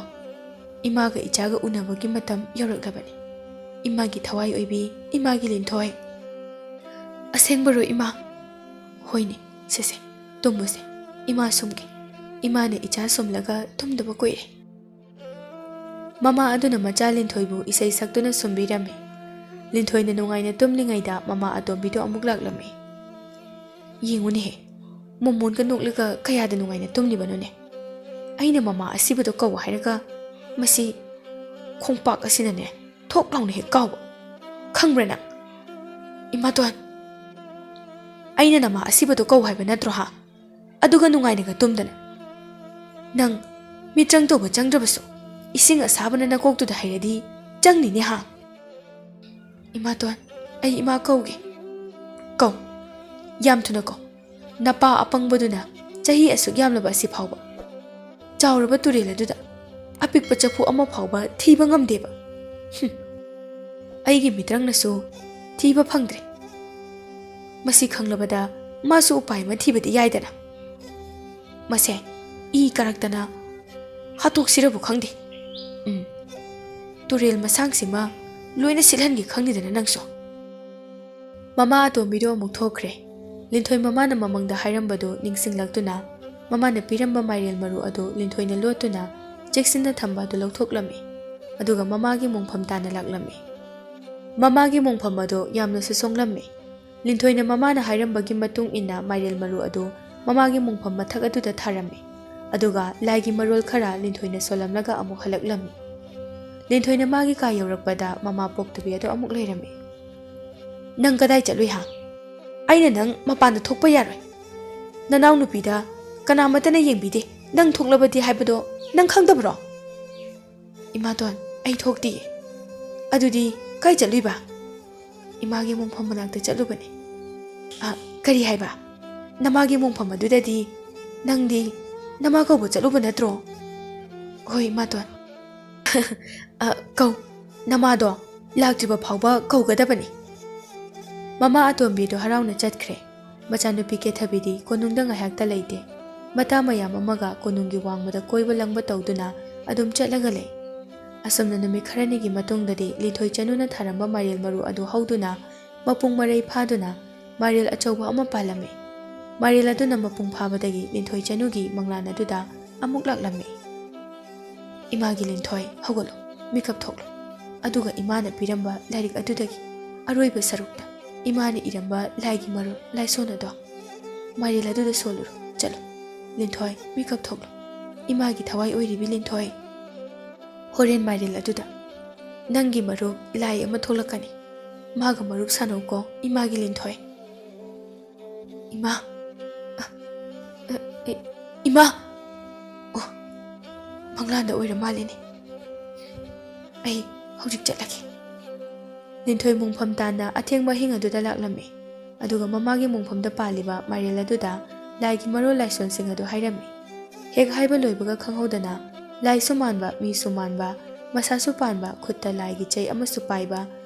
ꯏꯃꯥꯒ ꯏꯆꯥꯒ ꯎꯅꯕꯒꯤ ꯃꯇꯝ ꯌꯧꯔꯛꯂꯕꯅꯤ꯫ ꯏꯃꯥꯒꯤ ꯊꯋꯥꯏ ꯑꯣꯏꯕꯤ, ꯏꯃꯥꯒꯤ ꯂꯤꯟꯊꯣꯏ꯫ ꯑꯁꯦꯡꯕꯔꯣ ꯏꯃꯥ? ꯍꯣꯏꯅꯦ, ꯁꯦ ꯁꯦ, ꯇꯨꯝꯃꯨꯁꯦ꯫ ꯏꯃꯥ ꯁꯨꯝꯒꯦ꯫ ꯏꯃꯥꯅ ꯏꯆꯥ ꯁꯨꯝꯂꯒ ꯇꯨꯝꯗꯕ ꯀꯨꯏꯔꯦ꯫ ꯃꯃꯥ ꯑꯗꯨꯅ ꯃꯆꯥ ꯂꯤꯟꯊꯣꯏꯕꯨ ꯏꯁꯩ ꯁꯛꯇꯨꯅ ꯁꯨꯝꯕꯤꯔꯝꯃꯤ꯫ ꯂꯤꯟꯊꯣꯏꯅ ꯅꯨꯡꯉꯥꯏꯅ ꯇꯨꯝꯂꯤꯉꯩꯗ ꯃꯃꯥ ꯑꯇꯣꯝꯕꯤꯗꯣ ꯑꯃꯨꯛ ꯂꯥꯛꯂꯝꯃꯤ꯫ ꯌꯦꯡꯉꯨꯅꯦꯍꯦ, ꯃꯣꯃꯣꯟꯒ ꯅꯣꯛꯂꯒ ꯀꯌꯥꯗ ꯅꯨꯡꯉꯥꯏꯅ ꯇꯨꯝꯂꯤꯕꯅꯣꯅꯦ꯫ ꯑꯩꯅ ꯃꯃꯥ ꯑꯁꯤꯕꯗꯣ ꯀꯧ ꯍꯥꯏꯔꯒ ꯃꯁꯤ ꯈꯣꯡꯄꯥꯛ ꯑꯁꯤꯅꯅꯦ ꯊꯣꯛ ꯂꯥꯎꯅ ꯍꯦꯛ ꯀꯥꯎꯕ꯫ ꯈꯪꯕ꯭ꯔꯥ ꯅꯪ? ꯏꯃꯥꯇꯣꯟ, ꯑꯩꯅ ꯅꯃꯥ ꯑꯁꯤꯕꯗꯣ ꯀꯧ ꯍꯥꯏꯕ ꯅꯠꯇ꯭ꯔꯣ ꯍꯥ? ꯑꯗꯨꯒ ꯅꯨꯡꯉꯥꯏꯅꯒ ꯇꯨꯝꯗꯅ꯫ ꯅꯪ ꯃꯤꯇ꯭ꯔꯪ ꯇꯧꯕ ꯆꯪꯗ꯭ꯔꯕꯁꯨ ꯏꯁꯤꯡ ꯑꯁꯥꯕꯅ ꯅꯀꯣꯛꯇꯨꯗ ꯍꯩꯔꯗꯤ ꯆꯪꯅꯤꯅꯦ ꯍꯥ? ꯏꯃꯥꯇꯣꯟ, ꯑꯩ ꯏꯃꯥ ꯀꯧꯒꯦ꯫ ꯀꯧ꯫ ꯌꯥꯝ ꯊꯨꯅ ꯀꯧ꯫ ꯅꯄꯥ ꯑꯄꯪꯕꯗꯨꯅ ꯆꯍꯤ ꯑꯁꯨꯛ ꯌꯥꯝꯂꯕ ꯑꯁꯤ ꯐꯥꯎꯕ ꯆꯥꯎꯔꯕ ꯇꯨꯔꯦꯜ ꯑꯗꯨꯗ ꯑꯄꯤꯛꯄ ꯆꯐꯨ ꯑꯃ ꯐꯥꯎꯕ ꯊꯤꯕ ꯉꯝꯗꯦꯕ꯫ ꯍꯨꯝ꯫ ꯑꯩꯒꯤ ꯃꯤꯇ꯭ꯔꯪꯅꯁꯨ ꯊꯤꯕ ꯐꯪꯗ꯭ꯔꯦ꯫ ꯃꯁꯤ ꯈꯪꯂꯕꯗ ꯃꯥꯁꯨ ꯎꯄꯥꯏ ꯑꯃ ꯊꯤꯕꯗꯤ ꯌꯥꯏꯗꯅ꯫ ꯃꯁꯦ ꯏ ꯀꯔꯛꯇꯅ ꯍꯥꯠꯇꯣꯛꯁꯤꯔꯕꯨ ꯈꯪꯗꯦ꯫ ꯎꯝ, ꯇꯨꯔꯦꯜ ꯃꯁꯥꯡꯁꯤꯃ ꯂꯣꯏꯅ ꯁꯤꯠꯍꯟꯒꯦ ꯈꯪꯗꯦꯗꯅ ꯅꯪꯁꯨ꯫ ꯃꯃꯥ ꯑꯇꯣꯝꯕꯤꯗꯣ ꯑꯃꯨꯛ ꯊꯣꯛꯈ꯭ꯔꯦ꯫ ꯂꯤꯟꯊꯣꯏ ꯃꯃꯥꯅ ꯃꯃꯪꯗ ꯍꯥꯏꯔꯝꯕꯗꯨ ꯅꯤꯡꯁꯤꯡꯂꯛꯇꯨꯅ ꯃꯃꯥꯅ ꯄꯤꯔꯝꯕ ꯃꯥꯏꯔꯦꯜ ꯃꯔꯨ ꯑꯗꯨ ꯂꯤꯟꯊꯣꯏꯅ ꯂꯣꯠꯇꯨꯅ ꯆꯦꯛꯁꯤꯟꯅ ꯊꯝꯕ ꯑꯗꯨ ꯂꯧꯊꯣꯛꯂꯝꯃꯤ꯫ ꯑꯗꯨꯒ ꯃꯃꯥꯒꯤ ꯃꯣꯡꯐꯝ ꯇꯥꯟꯅ ꯂꯥꯛꯂꯝꯃꯤ꯫ ꯃꯃꯥꯒꯤ ꯃꯣꯡꯐꯝ ꯑꯗꯨ ꯌꯥꯝꯅꯁꯨ ꯁꯣꯡꯂꯝꯃꯤ꯫ ꯂꯤꯟꯊꯣꯏꯅ ꯃꯃꯥꯅ ꯍꯥꯏꯔꯝꯕꯒꯤ ꯃꯇꯨꯡ ꯏꯟꯅ ꯃꯥꯏꯔꯦꯜ ꯃꯔꯨ ꯑꯗꯨ ꯃꯃꯥꯒꯤ ꯃꯣꯡꯐꯝ ꯃꯊꯛ ꯑꯗꯨꯗ ꯊꯥꯔꯝꯃꯤ꯫ ꯑꯗꯨꯒ ꯂꯥꯏꯒꯤ ꯃꯔꯣꯜ ꯈꯔ ꯂꯤꯟꯊꯣꯏꯅ ꯁꯣꯜꯂꯝꯂꯒ ꯑꯃꯨꯛ ꯍꯜꯂꯛꯂꯝꯃꯤ꯫ ꯂꯤꯟꯊꯣꯏꯅ ꯃꯥꯒꯤ ꯀꯥ ꯌꯧꯔꯛꯄꯗ ꯃꯃꯥ ꯄꯣꯛꯇꯕꯤ ꯑꯗꯨ ꯑꯃꯨꯛ ꯂꯩꯔꯝꯃꯤ꯫ "ꯅꯪ ꯀꯗꯥꯏ ꯆꯠꯂꯨꯏ ꯍꯥ? ꯑꯩꯅ ꯅꯪ ꯃꯄꯥꯟꯗ ꯊꯣꯛꯄ ꯌꯥꯔꯣꯏ꯫ ꯅꯅꯥꯎ ꯅꯨꯄꯤꯗ ꯀꯅꯥꯃꯠꯇꯅ ꯌꯦꯡꯕꯤꯗꯦ꯫ ꯅꯪ ꯊꯣꯛꯂꯕꯗꯤ ꯍꯥꯏꯕꯗꯣ ꯅꯪ ꯈꯪꯗꯕ꯭ꯔꯣ?" "ꯏꯃꯥꯇꯣꯟ, ꯑꯩ ꯊꯣꯛꯇꯤꯌꯦ꯫" "ꯑꯗꯨꯗꯤ ꯀꯥꯏ ꯆꯠꯂꯨꯏꯕ?" "ꯏꯃꯥꯒꯤ ꯃꯣꯡꯐꯝ ꯃꯅꯥꯛꯇ ꯆꯠꯂꯨꯕꯅꯦ꯫" "ꯑ, ꯀꯔꯤ ꯍꯥꯏꯕ? ꯅꯃꯥꯒꯤ ꯃꯣꯡꯐꯝ ꯑꯗꯨꯗꯗꯤ ꯅꯪꯗꯤ ꯅꯃꯥ ꯀꯧꯕ ꯆꯠꯂꯨꯕ ꯅꯠꯇ꯭ꯔꯣ?" "ꯍꯣꯏ, ꯏꯃꯥꯇꯣꯟ꯫" "ꯑ, ꯀꯧ꯫ ꯅꯃꯥꯗꯣ ꯂꯥꯛꯇ꯭ꯔꯤꯕ ꯐꯥꯎꯕ ꯀꯧꯒꯗꯕꯅꯤ꯫" ꯃꯃꯥ ꯑꯇꯣꯝꯕꯤꯗꯣ ꯍꯔꯥꯎꯅ ꯆꯠꯈ꯭ꯔꯦ꯫ ꯃꯆꯥꯅꯨꯄꯤ ꯀꯦꯊꯕꯤꯗꯤ ꯀꯣꯅꯨꯡꯗ ꯉꯥꯏꯍꯥꯛꯇ ꯂꯩꯇꯦ꯫ ꯃꯇꯥ ꯃꯌꯥꯝ ꯑꯃꯒ ꯀꯣꯅꯨꯡꯒꯤ ꯋꯥꯡꯃꯗ ꯀꯣꯏꯕ ꯂꯪꯕ ꯇꯧꯗꯨꯅ ꯑꯗꯨꯝ ꯆꯠꯂꯒ ꯂꯩ꯫ ꯑꯁꯨꯝꯅ ꯅꯨꯃꯤꯠ ꯈꯔꯅꯤꯒꯤ ꯃꯇꯨꯡꯗꯗꯤ ꯂꯤꯟꯊꯣꯏ ꯆꯅꯨꯅ ꯊꯥꯔꯝꯕ ꯃꯥꯏꯔꯦꯜ ꯃꯔꯨ ꯑꯗꯨ ꯍꯧꯗꯨꯅ ꯃꯄꯨꯡ ꯃꯔꯩ ꯐꯥꯗꯨꯅ ꯃꯥꯏꯔꯦꯜ ꯑꯆꯧꯕ ꯑꯃ ꯄꯥꯜꯂꯝꯃꯤ꯫ ꯃꯥꯏꯔꯦꯜ ꯑꯗꯨꯅ ꯃꯄꯨꯡ ꯐꯥꯕꯗꯒꯤ ꯂꯤꯟꯊꯣꯏ ꯆꯅꯨꯒꯤ ꯃꯪꯂꯥꯟ ꯑꯗꯨꯗ ꯑꯃꯨꯛ ꯂꯥꯛꯂꯝꯃꯤ꯫ "ꯏꯃꯥꯒꯤ ꯂꯤꯟꯊꯣꯏ, ꯍꯧꯒꯠꯂꯣ, ꯃꯤꯀꯞ ꯊꯣꯛꯂꯣ꯫ ꯑꯗꯨꯒ ꯏꯃꯥꯅ ꯄꯤꯔꯝꯕ ꯂꯥꯏꯔꯤꯛ ꯑꯗꯨꯗꯒꯤ ꯑꯔꯣꯏꯕ ꯁꯔꯨꯛꯇ ꯏꯃꯥꯅ ꯏꯔꯝꯕ ꯂꯥꯏꯒꯤ ꯃꯔꯨ ꯂꯥꯏꯁꯣꯟ ꯑꯗꯣ ꯃꯥꯏꯔꯦꯜ ꯑꯗꯨꯗ ꯁꯣꯜꯂꯨꯔꯣ꯫ ꯆꯠꯂꯣ, ꯂꯤꯟꯊꯣꯏ, ꯃꯤꯀꯞ ꯊꯣꯛꯂꯣ꯫ ꯏꯃꯥꯒꯤ ꯊꯋꯥꯏ ꯑꯣꯏꯔꯤꯕꯤ ꯂꯤꯟꯊꯣꯏ, ꯍꯣꯔꯦꯟ ꯃꯥꯏꯔꯦꯜ ꯑꯗꯨꯗ ꯅꯪꯒꯤ ꯃꯔꯨꯞ ꯂꯥꯏ ꯑꯃ ꯊꯣꯛꯂꯛꯀꯅꯤ꯫ ꯃꯥꯒ ꯃꯔꯨꯞ ꯁꯥꯟꯅꯧꯀꯣ, ꯏꯃꯥꯒꯤ ꯂꯤꯟꯊꯣꯏ꯫" "ꯏꯃꯥ, ꯑ, ꯑ, ꯏ-, ꯏꯃꯥ!" "ꯑꯣ, ꯃꯪꯂꯥꯟꯗ ꯑꯣꯏꯔ ꯃꯥꯜꯂꯦꯅꯦ꯫ ꯑꯩ ꯍꯧꯖꯤꯛ ꯆꯠꯂꯒꯦ꯫" ꯂꯤꯟꯊꯣꯏ ꯃꯣꯡꯐꯝ ꯇꯥꯟꯅ ꯑꯊꯦꯡꯕ ꯑꯍꯤꯡ ꯑꯗꯨꯗ ꯂꯥꯛꯂꯝꯃꯤ꯫ ꯑꯗꯨꯒ ꯃꯃꯥꯒꯤ ꯃꯣꯡꯐꯝꯗ ꯄꯥꯜꯂꯤꯕ ꯃꯥꯏꯔꯦꯜ ꯑꯗꯨꯗ ꯂꯥꯏꯒꯤ ꯃꯔꯣꯜ ꯂꯥꯏꯁꯣꯟꯁꯤꯡ ꯑꯗꯨ ꯍꯥꯏꯔꯝꯃꯤ꯫ ꯍꯦꯛ ꯍꯥꯏꯕ ꯂꯣꯏꯕꯒ ꯈꯪꯍꯧꯗꯅ ꯂꯥꯏꯁꯨ ꯃꯥꯟꯕ, ꯃꯤꯁꯨ ꯃꯥꯟꯕ, ꯃꯁꯥꯁꯨ ꯄꯥꯟꯕ, ꯈꯨꯠꯇ ꯂꯥꯏꯒꯤ ꯆꯩ ꯑꯃꯁꯨ ꯄꯥꯏꯕ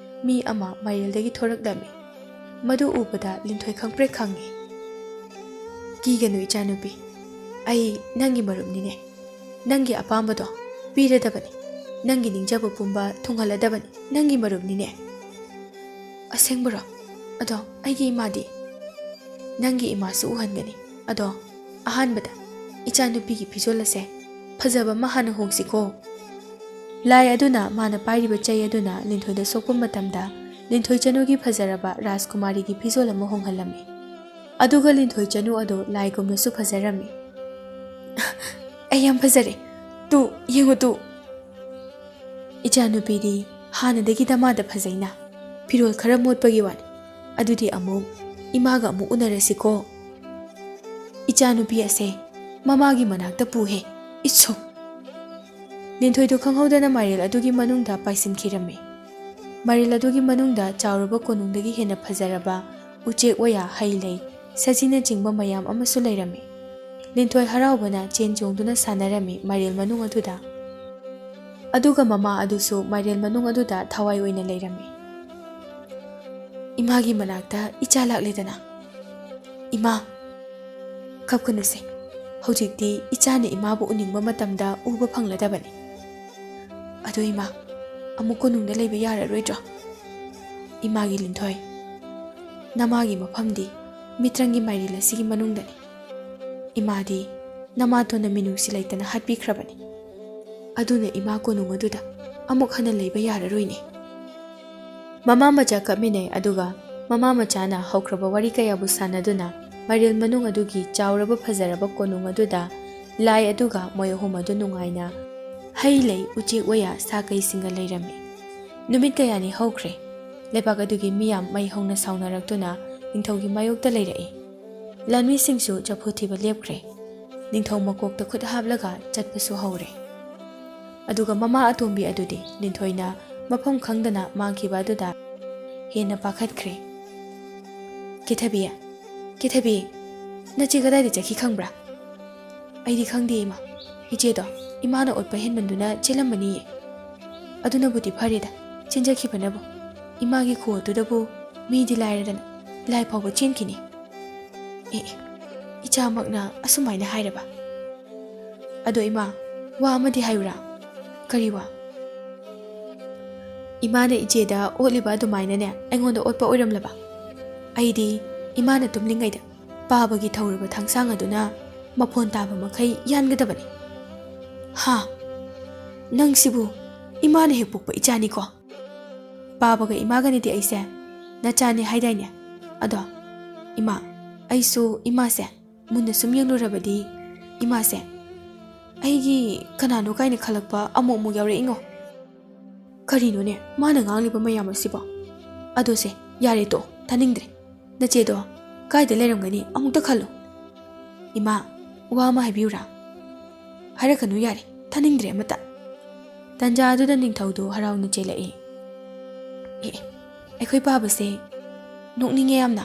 ꯃꯤ ꯑꯃ ꯃꯥꯏꯔꯦꯜꯗꯒꯤ ꯊꯣꯔꯛꯂꯝꯃꯤ꯫ ꯃꯗꯨ ꯎꯕꯗ ꯂꯤꯟꯊꯣꯏ ꯈꯪꯄ꯭ꯔꯦꯛ ꯈꯪꯉꯤ꯫ "ꯀꯤꯒꯅꯨ ꯏꯆꯥꯅꯨꯄꯤ, ꯑꯩ ꯅꯪꯒꯤ ꯃꯔꯨꯞꯅꯤꯅꯦ꯫ ꯅꯪꯒꯤ ꯑꯄꯥꯝꯕꯗꯣ ꯄꯤꯔꯗꯕꯅꯤ꯫ ꯅꯪꯒꯤ ꯅꯤꯡꯖꯕ ꯄꯨꯝꯕ ꯊꯨꯡꯍꯜꯂꯗꯕꯅꯤ꯫ ꯅꯪꯒꯤ ꯃꯔꯨꯞꯅꯤꯅꯦ꯫" "ꯑꯁꯦꯡꯕꯔꯣ? ꯑꯗꯣ ꯑꯩꯒꯤ ꯏꯃꯥꯗꯤ?" "ꯅꯪꯒꯤ ꯏꯃꯥꯁꯨ ꯎꯍꯟꯒꯅꯤ꯫ ꯑꯗꯣ ꯑꯍꯥꯟꯕꯗ ꯏꯆꯥꯅꯨꯄꯤꯒꯤ ꯐꯤꯖꯣꯜ ꯑꯁꯦ ꯐꯖꯕ ꯑꯃ ꯍꯥꯟꯅ ꯍꯣꯡꯁꯤꯀꯣ꯫" ꯂꯥꯏ ꯑꯗꯨꯅ ꯃꯥꯅ ꯄꯥꯏꯔꯤꯕ ꯆꯩ ꯑꯗꯨꯅ ꯂꯤꯟꯊꯣꯏꯗ ꯁꯣꯛꯄ ꯃꯇꯝꯗ, ꯂꯤꯟꯊꯣꯏ ꯆꯅꯨꯒꯤ ꯐꯖꯔꯕ ꯔꯥꯖꯀꯨꯃꯥꯔꯤꯒꯤ ꯐꯤꯖꯣꯜ ꯑꯃ ꯍꯣꯡꯍꯜꯂꯝꯃꯤ꯫ ꯑꯗꯨꯒ ꯂꯤꯟꯊꯣꯏ ꯆꯅꯨ ꯑꯗꯨ ꯂꯥꯏꯒꯨꯝꯅꯁꯨ ꯐꯖꯔꯝꯃꯤ꯫ "ꯑꯩ ꯌꯥꯝ ꯐꯖꯔꯦ꯫ ꯇꯨ, ꯌꯦꯡꯉꯨ ꯇꯨ꯫ ꯏꯆꯥꯅꯨꯄꯤꯗꯤ ꯍꯥꯟꯅꯗꯒꯤ ꯗꯃꯥꯗ ꯐꯖꯩꯅ꯫ ꯐꯤꯔꯣꯜ ꯈꯔ ꯃꯣꯠꯄꯒꯤ ꯋꯥꯅꯤ꯫ ꯑꯗꯨꯗꯤ ꯑꯃꯨꯛ ꯏꯃꯥꯒ ꯑꯃꯨꯛ ꯎꯅꯔꯁꯤꯀꯣ꯫" "ꯏꯆꯥꯅꯨꯄꯤ ꯑꯁꯦ ꯃꯃꯥꯒꯤ ꯃꯅꯥꯛꯇ ꯄꯨꯍꯦ꯫ ꯏꯠꯁꯣ!" ꯂꯤꯟꯊꯣꯏꯗꯨ ꯈꯪꯍꯧꯗꯅ ꯃꯥꯏꯔꯦꯜ ꯑꯗꯨꯒꯤ ꯃꯅꯨꯡꯗ ꯄꯥꯏꯁꯤꯟꯈꯤꯔꯝꯃꯤ꯫ ꯃꯥꯏꯔꯦꯜ ꯑꯗꯨꯒꯤ ꯃꯅꯨꯡꯗ ꯆꯥꯎꯔꯕ ꯀꯣꯅꯨꯡꯗꯒꯤ ꯍꯦꯟꯅ ꯐꯖꯔꯕ ꯎꯆꯦꯛ ꯋꯥꯌꯥ, ꯍꯩ ꯂꯩ, ꯁꯖꯤꯅꯆꯤꯡꯕ ꯃꯌꯥꯝ ꯑꯃꯁꯨ ꯂꯩꯔꯝꯃꯤ꯫ ꯂꯤꯟꯊꯣꯏ ꯍꯔꯥꯎꯕꯅ ꯆꯦꯟ ꯆꯣꯡꯗꯨꯅ ꯁꯥꯟꯅꯔꯝꯃꯤ ꯃꯥꯏꯔꯦꯜ ꯃꯅꯨꯡ ꯑꯗꯨꯗ꯫ ꯑꯗꯨꯒ ꯃꯃꯥ ꯑꯗꯨꯁꯨ ꯃꯥꯏꯔꯦꯜ ꯃꯅꯨꯡ ꯑꯗꯨꯗ ꯊꯋꯥꯏ ꯑꯣꯏꯅ ꯂꯩꯔꯝꯃꯤ꯫ "ꯏꯃꯥꯒꯤ ꯃꯅꯥꯛꯇ ꯏꯆꯥ ꯂꯥꯛꯂꯦꯗꯅ꯫ "ꯏꯃꯥ, ꯀꯞꯀꯅꯨꯁꯦ꯫ ꯍꯧꯖꯤꯛꯇꯤ ꯏꯆꯥꯅ ꯏꯃꯥꯕꯨ ꯎꯅꯤꯡꯕ ꯃꯇꯝꯗ ꯎꯕ ꯐꯪꯂꯗꯕꯅꯤ꯫ ꯑꯗꯣ ꯏꯃꯥ, ꯑꯃꯨꯛ ꯀꯣꯅꯨꯡꯗ ꯂꯩꯕ ꯌꯥꯔꯔꯣꯏꯗ꯭ꯔꯣ? ꯏꯃꯥꯒꯤ ꯂꯤꯟꯊꯣꯏ, ꯅꯃꯥꯒꯤ ꯃꯐꯝꯗꯤ ꯃꯤꯇ꯭ꯔꯪꯒꯤ ꯃꯥꯏꯔꯦꯜ ꯑꯁꯤꯒꯤ ꯃꯅꯨꯡꯗꯅꯤ꯫ ꯏꯃꯥꯗꯤ ꯅꯃꯥꯇꯣꯟꯅ ꯃꯤꯅꯨꯡꯁꯤ ꯂꯩꯇꯅ ꯍꯥꯠꯄꯤꯈ꯭ꯔꯕꯅꯤ꯫ ꯑꯗꯨꯅ ꯏꯃꯥ ꯀꯣꯅꯨꯡ ꯑꯗꯨꯗ ꯑꯃꯨꯛ ꯍꯟꯅ ꯂꯩꯕ ꯌꯥꯔꯔꯣꯏꯅꯦ꯫" ꯃꯃꯥ ꯃꯆꯥ ꯀꯞꯃꯤꯟꯅꯩ, ꯑꯗꯨꯒ ꯃꯃꯥ ꯃꯆꯥꯅ ꯍꯧꯈ꯭ꯔꯕ ꯋꯥꯔꯤ ꯀꯌꯥꯕꯨ ꯁꯥꯟꯅꯗꯨꯅ ꯃꯥꯏꯔꯦꯜ ꯃꯅꯨꯡ ꯑꯗꯨꯒꯤ ꯆꯥꯎꯔꯕ ꯐꯖꯔꯕ ꯀꯣꯅꯨꯡ ꯑꯗꯨꯗ ꯂꯥꯏ ꯑꯗꯨꯒ ꯃꯣꯏ ꯑꯍꯨꯝ ꯑꯗꯨ ꯅꯨꯡꯉꯥꯏꯅ ꯍꯩ ꯂꯩ, ꯎꯆꯦꯛ ꯋꯥꯌꯥ, ꯁꯥ ꯀꯩꯁꯤꯡꯒ ꯂꯩꯔꯝꯃꯤ꯫ ꯅꯨꯃꯤꯠ ꯀꯌꯥꯅꯤ ꯍꯧꯈ꯭ꯔꯦ꯫ ꯂꯩꯕꯥꯛ ꯑꯗꯨꯒꯤ ꯃꯤꯌꯥꯝ ꯃꯩ ꯍꯧꯅ ꯁꯥꯎꯅꯔꯛꯇꯨꯅ ꯅꯤꯡꯊꯧꯒꯤ ꯃꯥꯌꯣꯛꯇ ꯂꯩꯔꯛꯏ꯫ ꯂꯥꯟꯃꯤꯁꯤꯡꯁꯨ ꯆꯐꯨ ꯊꯤꯕ ꯂꯦꯞꯈ꯭ꯔꯦ꯫ ꯅꯤꯡꯊꯧ ꯃꯀꯣꯛꯇ ꯈꯨꯠ ꯍꯥꯞꯂꯒ ꯆꯠꯄꯁꯨ ꯍꯧꯔꯦ꯫ ꯑꯗꯨꯒ ꯃꯃꯥ ꯑꯇꯣꯝꯕꯤ ꯑꯗꯨꯗꯤ ꯂꯤꯟꯊꯣꯏꯅ ꯃꯐꯝ ꯈꯪꯗꯅ ꯃꯥꯡꯈꯤꯕ ꯑꯗꯨꯗ ꯍꯦꯟꯅ ꯄꯥꯈꯠꯈ꯭ꯔꯦ꯫ "ꯀꯦꯊꯕꯤ, ꯀꯦꯊꯕꯤ, ꯅꯆꯦ ꯀꯗꯥꯏꯗ ꯆꯠꯈꯤ ꯈꯪꯕ꯭ꯔꯥ?" "ꯑꯩꯗꯤ ꯈꯪꯗꯦ ꯏꯃꯥ꯫ ꯏꯆꯦꯗꯣ ꯏꯃꯥꯅ ꯑꯣꯠꯄ ꯍꯦꯟꯃꯟꯗꯨꯅ ꯆꯦꯜꯂꯝꯃꯅꯤꯌꯦ꯫ ꯑꯗꯨꯅꯕꯨꯗꯤ ꯐꯔꯦꯗ, ꯆꯦꯟꯖꯈꯤꯕꯅꯕꯨ꯫ ꯏꯃꯥꯒꯤ ꯈꯨꯑꯣꯠꯇꯨꯗꯕꯨ ꯃꯤꯗꯤ ꯂꯥꯏꯔꯗꯅ ꯂꯥꯏ ꯐꯥꯎꯕ ꯆꯦꯟꯈꯤꯅꯤ꯫" "ꯑꯦ, ꯑꯦ, ꯏꯆꯥꯃꯛꯅ ꯑꯁꯨꯃꯥꯏꯅ ꯍꯥꯏꯔꯕ? ꯑꯗꯣ ꯏꯃꯥ, ꯋꯥ ꯑꯃꯗꯤ ꯍꯥꯏꯌꯨꯔꯥ?" "ꯀꯔꯤ ꯋꯥ?" "ꯏꯃꯥꯅ ꯏꯆꯦꯗ ꯑꯣꯠꯂꯤꯕ ꯑꯗꯨꯃꯥꯏꯅꯅꯦ ꯑꯩꯉꯣꯟꯗ ꯑꯣꯠꯄ ꯑꯣꯏꯔꯝꯂꯕ? ꯑꯩꯗꯤ ꯏꯃꯥꯅ ꯇꯨꯝꯂꯤꯉꯩꯗ ꯄꯥꯕꯒꯤ ꯊꯧꯔꯕ ꯊꯥꯡꯁꯥꯡ ꯑꯗꯨꯅ ꯃꯐꯣꯟ ꯇꯥꯕ ꯃꯈꯩ ꯌꯥꯟꯒꯗꯕꯅꯤ꯫" "ꯍꯥ? ꯅꯪꯁꯤꯕꯨ ꯏꯃꯥꯅ ꯍꯦꯛ ꯄꯣꯛꯄ ꯏꯆꯥꯅꯤꯀꯣ? ꯄꯥꯕꯒ ꯏꯃꯥꯒꯅꯤꯗꯤ ꯑꯩꯁꯦ ꯅꯆꯥꯅꯤ ꯍꯥꯏꯗꯥꯏꯅꯦ? ꯑꯗꯣ ꯏꯃꯥ, ꯑꯩꯁꯨ ꯏꯃꯥꯁꯦ ꯃꯨꯟꯅ ꯁꯨꯝ ꯌꯦꯡꯂꯨꯔꯕꯗꯤ ꯏꯃꯥꯁꯦ ꯑꯩꯒꯤ ꯀꯅꯥꯅꯣ ꯀꯥꯏꯅ ꯈꯜꯂꯛꯄ ꯑꯃꯨꯛ ꯑꯃꯨꯛ ꯌꯥꯎꯔꯛꯏꯉꯣ꯫" "ꯀꯔꯤꯅꯣꯅꯦ ꯃꯥꯅ ꯉꯥꯡꯂꯤꯕ ꯃꯌꯥꯝ ꯑꯁꯤꯕꯣ? ꯑꯗꯣ ꯁꯦ, ꯌꯥꯔꯦ ꯇꯣꯛꯑꯣ, ꯇꯥꯅꯤꯡꯗ꯭ꯔꯦ꯫ ꯅꯆꯦꯗꯣ ꯀꯥꯏꯗ ꯂꯩꯔꯝꯒꯅꯤ ꯑꯃꯨꯛꯇ ꯈꯜꯂꯨ꯫" "ꯏꯃꯥ, ꯋꯥ ꯑꯃ ꯍꯥꯏꯕꯤꯌꯨꯔꯥ?" "ꯍꯥꯏꯔꯛꯀꯅꯨ ꯌꯥꯔꯦ, ꯇꯥꯅꯤꯡꯗ꯭ꯔꯦ ꯑꯃꯇ꯫" ꯇꯟꯖꯥ ꯑꯗꯨꯗ ꯅꯤꯡꯊꯧꯗꯨ ꯍꯔꯥꯎꯅ ꯆꯦꯜꯂꯛꯏ꯫ "ꯑꯦ, ꯑꯦ, ꯑꯩꯈꯣꯏ ꯄꯥꯕꯁꯦ ꯅꯣꯛꯅꯤꯡꯉꯦ ꯌꯥꯝꯅ꯫"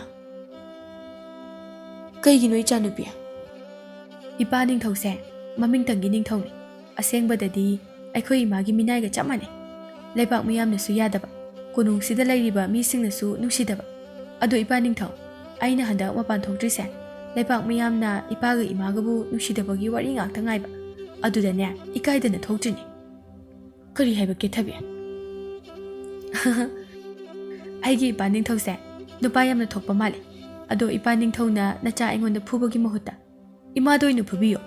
"ꯀꯩꯒꯤꯅꯣ ꯏꯆꯥꯅꯨꯄꯤ?" "ꯏꯄꯥ ꯅꯤꯡꯊꯧꯁꯦ ꯃꯃꯤꯡꯇꯪꯒꯤ ꯅꯤꯡꯊꯧꯅꯤ꯫ ꯑꯁꯦꯡꯕꯗꯗꯤ ꯑꯩꯈꯣꯏ ꯏꯃꯥꯒꯤ ꯃꯤꯅꯥꯏꯒ ꯆꯞ ꯃꯥꯟꯅꯩ꯫ ꯂꯩꯕꯥꯛ ꯃꯤꯌꯥꯝꯅꯁꯨ ꯌꯥꯗꯕ, ꯀꯣꯅꯨꯡꯁꯤꯗ ꯂꯩꯔꯤꯕ ꯃꯤꯁꯤꯡꯅꯁꯨ ꯅꯨꯡꯁꯤꯗꯕ꯫ ꯑꯗꯣ ꯏꯄꯥ ꯅꯤꯡꯊꯧ, ꯑꯩꯅ ꯍꯟꯗꯛ ꯃꯄꯥꯟ ꯊꯣꯛꯇ꯭ꯔꯤꯁꯦ ꯂꯩꯄꯥꯛ ꯃꯤꯌꯥꯝꯅ ꯏꯄꯥꯒ ꯏꯃꯥꯒꯕꯨ ꯅꯨꯡꯁꯤꯗꯕꯒꯤ ꯋꯥꯔꯤ ꯉꯥꯛꯇ ꯉꯥꯏꯕ꯫ ꯑꯗꯨꯗꯅꯦ, ꯏꯀꯥꯏꯗꯅ ꯊꯣꯛꯇ꯭ꯔꯤꯅꯤ꯫ ꯀꯔꯤ ꯍꯥꯏꯕ ꯀꯦꯊꯕꯤ? ꯑꯩꯒꯤ ꯏꯄꯥ ꯅꯤꯡꯊꯧꯁꯦ ꯅꯨꯄꯥ ꯌꯥꯝꯅ ꯊꯣꯛꯄ ꯃꯥꯜꯂꯦ꯫ ꯑꯗꯣ ꯏꯄꯥ ꯅꯤꯡꯊꯧꯅ ꯅꯆꯥ ꯑꯩꯉꯣꯟꯗ ꯐꯨꯕꯒꯤ ꯃꯍꯨꯠꯇ ꯏꯃꯥꯗ ꯑꯣꯏꯅ ꯐꯨꯕꯤꯌꯣ꯫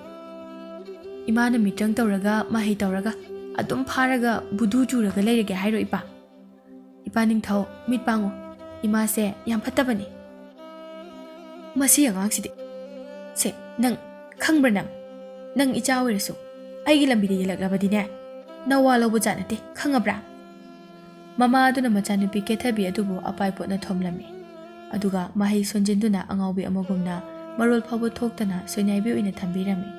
ꯏꯃꯥꯅ ꯃꯤꯇ꯭ꯔꯪ ꯇꯧꯔꯒ, ꯃꯍꯩ ꯇꯧꯔꯒ, ꯑꯗꯨꯝ ꯐꯥꯔꯒ ꯕꯨꯗꯨ ꯆꯨꯔꯒ ꯂꯩꯔꯒꯦ ꯍꯥꯏꯔꯣ ꯏꯄꯥ? ꯏꯄꯥ ꯅꯤꯡꯊꯧ, ꯃꯤꯠ ꯄꯥꯡꯉꯨ꯫ ꯏꯃꯥꯁꯦ ꯌꯥꯝ ꯐꯠꯇꯕꯅꯤ꯫ ꯃꯁꯤ ꯑꯉꯥꯡꯁꯤꯗꯤ꯫ ꯁꯦ, ꯅꯪ ꯈꯪꯕ꯭ꯔꯥ ꯅꯪ? ꯅꯪ ꯏꯆꯥ ꯑꯣꯏꯔꯁꯨ ꯑꯩꯒꯤ ꯂꯝꯕꯤꯗ ꯌꯦꯜꯂꯛꯂꯕꯗꯤꯅꯦ, ꯅꯋꯥ ꯂꯧꯕ ꯖꯥꯠ ꯅꯠꯇꯦ, ꯈꯪꯉꯕ꯭ꯔꯥ? ꯃꯃꯥ ꯑꯗꯨꯅ ꯃꯆꯥꯅꯨꯄꯤ ꯀꯦꯊꯕꯤ ꯑꯗꯨꯕꯨ ꯑꯄꯥꯏ ꯄꯣꯠꯅ ꯊꯣꯝꯂꯝꯃꯤ꯫ ꯑꯗꯨꯒ ꯃꯍꯩ ꯁꯣꯟꯖꯤꯟꯗꯨꯅ ꯑꯉꯥꯎꯕꯤ ꯑꯃꯒꯨꯝꯅ ꯃꯔꯣꯜ ꯐꯥꯎꯕ ꯊꯣꯛꯇꯅ ꯁꯣꯏꯅꯥꯏꯕꯤ ꯑꯣꯏꯅ ꯊꯝꯕꯤꯔꯝꯃꯤ꯫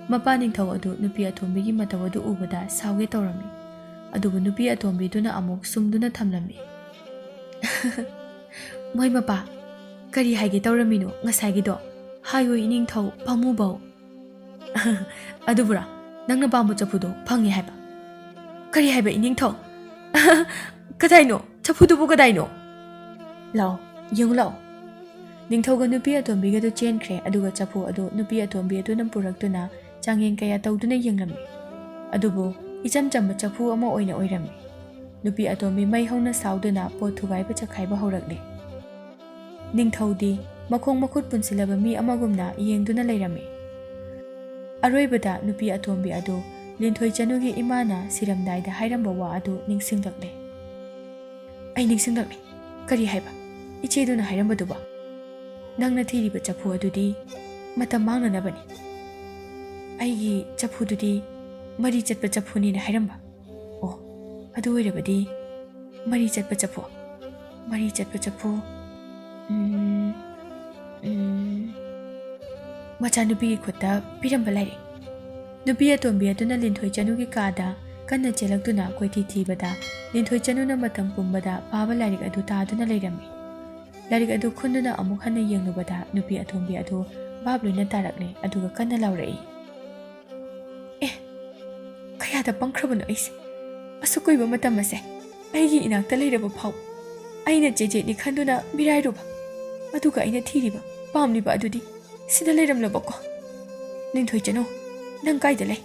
ꯃꯄꯥ ꯅꯤꯡꯊꯧ ꯑꯗꯨ ꯅꯨꯄꯤ ꯑꯇꯣꯝꯕꯤꯒꯤ ꯃꯇꯧ ꯑꯗꯨ ꯎꯕꯗ ꯁꯥꯎꯒꯦ ꯇꯧꯔꯝꯃꯤ꯫ ꯑꯗꯨꯕꯨ ꯅꯨꯄꯤ ꯑꯇꯣꯝꯕꯤꯗꯨꯅ ꯑꯃꯨꯛ ꯁꯨꯝꯗꯨꯅ ꯊꯝꯂꯝꯃꯤ꯫ "ꯃꯣꯏ ꯃꯄꯥ, ꯀꯔꯤ ꯍꯥꯏꯒꯦ ꯇꯧꯔꯝꯃꯤꯅꯣ ꯉꯁꯥꯏꯒꯤꯗꯣ? ꯍꯥꯏꯌꯨ ꯏꯅꯤꯡꯊꯧ, ꯄꯥꯝꯃꯨꯕꯧ꯫" "ꯑꯗꯨꯕꯨꯔꯣ, ꯅꯪꯅ ꯄꯥꯝꯕ ꯆꯐꯨꯗꯣ ꯐꯪꯉꯦ ꯍꯥꯏꯕ꯫" "ꯀꯔꯤ ꯍꯥꯏꯕ ꯏꯅꯤꯡꯊꯧ? ꯀꯗꯥꯏꯅꯣ? ꯆꯐꯨꯗꯨꯕꯨ ꯀꯗꯥꯏꯅꯣ? ꯂꯥꯛꯑꯣ, ꯌꯦꯡꯉꯨ ꯂꯥꯛꯑꯣ꯫" ꯅꯤꯡꯊꯧꯒ ꯅꯨꯄꯤ ꯑꯇꯣꯝꯕꯤꯒꯗꯨ ꯆꯦꯟꯈ꯭ꯔꯦ, ꯑꯗꯨꯒ ꯆꯐꯨ ꯑꯗꯨ ꯅꯨꯄꯤ ꯑꯇꯣꯝꯕꯤ ꯑꯗꯨꯅ ꯄꯨꯔꯛꯇꯨꯅ ꯆꯥꯡꯌꯦꯡ ꯀꯌꯥ ꯇꯧꯗꯨꯅ ꯌꯦꯡꯂꯝꯃꯤ꯫ ꯑꯗꯨꯕꯨ ꯏꯆꯝ ꯆꯝꯕ ꯆꯐꯨ ꯑꯃ ꯑꯣꯏꯅ ꯑꯣꯏꯔꯝꯃꯤ꯫ ꯅꯨꯄꯤ ꯑꯇꯣꯝꯕꯤ ꯃꯩ ꯍꯧꯅ ꯁꯥꯎꯗꯨꯅ ꯄꯣꯠ ꯊꯨꯒꯥꯏꯕ ꯆꯈꯥꯏꯕ ꯍꯧꯔꯛꯂꯦ꯫ ꯅꯤꯡꯊꯧꯗꯤ ꯃꯈꯣꯡ ꯃꯈꯨꯠ ꯄꯨꯟꯁꯤꯜꯂꯕ ꯃꯤ ꯑꯃꯒꯨꯝꯅ ꯌꯦꯡꯗꯨꯅ ꯂꯩꯔꯝꯃꯤ꯫ ꯑꯔꯣꯏꯕꯗ ꯅꯨꯄꯤ ꯑꯇꯣꯝꯕꯤ ꯑꯗꯨ ꯂꯤꯟꯊꯣꯏ ꯆꯅꯨꯒꯤ ꯏꯃꯥꯅ ꯁꯤꯔꯝꯗꯥꯏꯗ ꯍꯥꯏꯔꯝꯕ ꯋꯥ ꯑꯗꯨ ꯅꯤꯡꯁꯤꯡꯂꯛꯂꯦ꯫ "ꯑꯩ ꯅꯤꯡꯁꯤꯡꯂꯛꯂꯦ꯫ ꯀꯔꯤ ꯍꯥꯏꯕ? ꯏꯆꯦꯗꯨꯅ ꯍꯥꯏꯔꯝꯕꯗꯨꯕꯣ? ꯅꯪꯅ ꯊꯤꯔꯤꯕ ꯆꯐꯨ ꯑꯗꯨꯗꯤ ꯃꯇꯝ ꯃꯥꯡꯅꯅꯕꯅꯤ꯫ ꯑꯩꯒꯤ ꯆꯐꯨꯗꯨꯗꯤ ꯃꯔꯤ ꯆꯠꯄ ꯆꯐꯨꯅꯦꯅ ꯍꯥꯏꯔꯝꯕ꯫ ꯑꯣ, ꯑꯗꯨ ꯑꯣꯏꯔꯕꯗꯤ ꯃꯔꯤ ꯆꯠꯄ ꯆꯐꯨ, ꯃꯔꯤ ꯆꯠꯄ ꯆꯐꯨ, ꯎꯝ, ꯎꯝ, ꯃꯆꯥꯅꯨꯄꯤꯒꯤ ꯈꯨꯠꯇ ꯄꯤꯔꯝꯕ ꯂꯥꯏꯔꯤꯛ꯫" ꯅꯨꯄꯤ ꯑꯇꯣꯝꯕꯤ ꯑꯗꯨꯅ ꯂꯤꯟꯊꯣꯏ ꯆꯅꯨꯒꯤ ꯀꯥꯗ ꯀꯟꯅ ꯆꯦꯜꯂꯛꯇꯨꯅ ꯀꯣꯏꯊꯤ ꯊꯤꯕꯗ, ꯂꯤꯟꯊꯣꯏ ꯆꯅꯨꯅ ꯃꯇꯝ ꯄꯨꯝꯕꯗ ꯄꯥꯕ ꯂꯥꯏꯔꯤꯛ ꯑꯗꯨ ꯇꯥꯗꯨꯅ ꯂꯩꯔꯝꯃꯤ꯫ ꯂꯥꯏꯔꯤꯛ ꯑꯗꯨ ꯈꯨꯟꯗꯨꯅ ꯑꯃꯨꯛ ꯍꯟꯅ ꯌꯦꯡꯂꯨꯕꯗ, ꯅꯨꯄꯤ ꯑꯇꯣꯝꯕꯤ ꯑꯗꯨ ꯚꯥꯞ ꯂꯣꯏꯅ ꯇꯥꯔꯛꯂꯦ, ꯑꯗꯨꯒ ꯀꯟꯅ ꯂꯥꯎꯔꯛꯏ꯫ "ꯑꯦ, ꯀꯌꯥꯗ ꯄꯪꯈ꯭ꯔꯕꯅꯣ ꯑꯩꯁꯦ! ꯑꯁꯨꯛ ꯀꯨꯏꯕ ꯃꯇꯝ ꯑꯁꯦ ꯑꯩꯒꯤ ꯏꯅꯥꯛꯇ ꯂꯩꯔꯕ ꯐꯥꯎ ꯑꯩꯅ ꯆꯦꯆꯦꯠꯅꯤ ꯈꯟꯗꯨꯅ ꯃꯤꯔꯥꯏꯔꯨꯕ꯫ ꯑꯗꯨꯒ ꯑꯩꯅ ꯊꯤꯔꯤꯕ, ꯄꯥꯝꯂꯤꯕ ꯑꯗꯨꯗꯤ ꯁꯤꯗ ꯂꯩꯔꯝꯂꯕꯀꯣ? ꯂꯤꯟꯊꯣꯏ ꯆꯅꯨ, ꯅꯪ ꯀꯥꯏꯗ ꯂꯩ?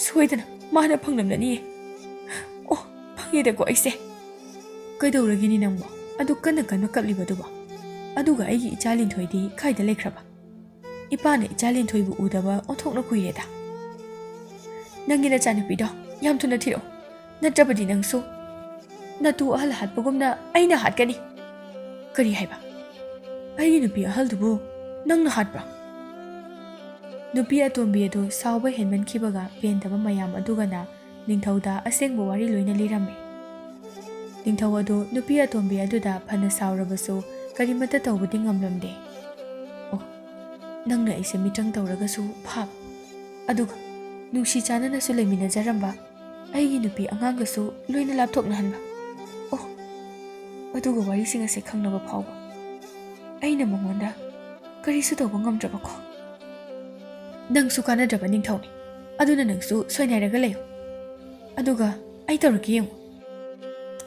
ꯁꯣꯏꯗꯅ ꯃꯥꯅ ꯐꯪꯂꯝꯂꯅꯤꯌꯦ꯫ ꯑꯣ, ꯐꯪꯉꯦꯗꯀꯣ ꯑꯩꯁꯦ꯫ ꯀꯩꯗꯧꯔꯒꯦꯅꯦ ꯅꯪꯕꯣ? ꯑꯗꯨ ꯀꯟꯅ ꯀꯟꯅ ꯀꯞꯂꯤꯕꯗꯨꯕꯣ? ꯑꯗꯨꯒ ꯑꯩꯒꯤ ꯏꯆꯥ ꯂꯤꯟꯊꯣꯏꯗꯤ ꯀꯥꯏꯗ ꯂꯩꯈ꯭ꯔꯕ? ꯏꯄꯥꯅ ꯏꯆꯥ ꯂꯤꯟꯊꯣꯏꯕꯨ ꯎꯗꯕ ꯑꯣꯟꯊꯣꯛꯅ ꯀꯨꯏꯔꯦꯗ꯫ ꯅꯪꯒꯤ ꯅꯆꯥꯅꯨꯄꯤꯗꯣ ꯌꯥꯝ ꯊꯨꯅ ꯊꯤꯔꯛꯑꯣ, ꯅꯠꯇ꯭ꯔꯕꯗꯤ ꯅꯪꯁꯨ ꯅꯇꯨ ꯑꯍꯜ ꯍꯥꯠꯄꯒꯨꯝꯅ ꯑꯩꯅ ꯍꯥꯠꯀꯅꯤ꯫ ꯀꯔꯤ ꯍꯥꯏꯕ? ꯑꯩꯒꯤ ꯅꯨꯄꯤ ꯑꯍꯜꯗꯨꯕꯨ ꯅꯪꯅ ꯍꯥꯠꯄ꯭ꯔꯥ? ꯅꯨꯄꯤ ꯑꯇꯣꯝꯕꯤ ꯑꯗꯨ ꯁꯥꯎꯕ ꯍꯦꯟꯃꯟꯈꯤꯕꯒ ꯄꯦꯟꯗꯕ ꯃꯌꯥꯝ ꯑꯗꯨꯒꯅ ꯅꯤꯡꯊꯧꯗ ꯑꯁꯦꯡꯕ ꯋꯥꯔꯤ ꯂꯣꯏꯅ ꯂꯤꯔꯝꯃꯤ꯫ ꯅꯤꯡꯊꯧ ꯑꯗꯨ ꯅꯨꯄꯤ ꯑꯇꯣꯝꯕꯤ ꯑꯗꯨꯗ ꯐꯅ ꯁꯥꯎꯔꯕꯁꯨ ꯀꯔꯤꯃꯠꯇ ꯇꯧꯕꯗꯤ ꯉꯝꯂꯝꯗꯦ꯫ ꯑꯣ, ꯅꯪꯅ ꯑꯩꯁꯦ ꯃꯤꯇ꯭ꯔꯪ ꯇꯧꯔꯒꯁꯨ ꯐꯥꯕ, ꯑꯗꯨꯒ ꯅꯨꯡꯁꯤ ꯆꯥꯟꯅꯅꯁꯨ ꯂꯩꯃꯤꯟꯅꯖꯔꯝꯕ ꯑꯩꯒꯤ ꯅꯨꯄꯤ ꯑꯉꯥꯡꯒꯁꯨ ꯂꯣꯏꯅ ꯂꯥꯞꯊꯣꯛꯅꯍꯟꯕ꯫ ꯑꯣ, ꯑꯗꯨꯒ ꯋꯥꯔꯤꯁꯤꯡ ꯑꯁꯦ ꯈꯪꯅꯕ ꯐꯥꯎꯕ ꯑꯩꯅ ꯃꯉꯣꯟꯗ ꯀꯔꯤꯁꯨ ꯇꯧꯕ ꯉꯝꯗ꯭ꯔꯕꯀꯣ? ꯅꯪꯁꯨ ꯀꯥꯟꯅꯗ꯭ꯔꯕ ꯅꯤꯡꯊꯧꯅꯤ, ꯑꯗꯨꯅ ꯅꯪꯁꯨ ꯁꯣꯏꯅꯥꯏꯔꯒ ꯂꯩꯌꯨ, ꯑꯗꯨꯒ ꯑꯩ ꯇꯧꯔꯛꯀꯦ ꯌꯦꯡꯉꯨ꯫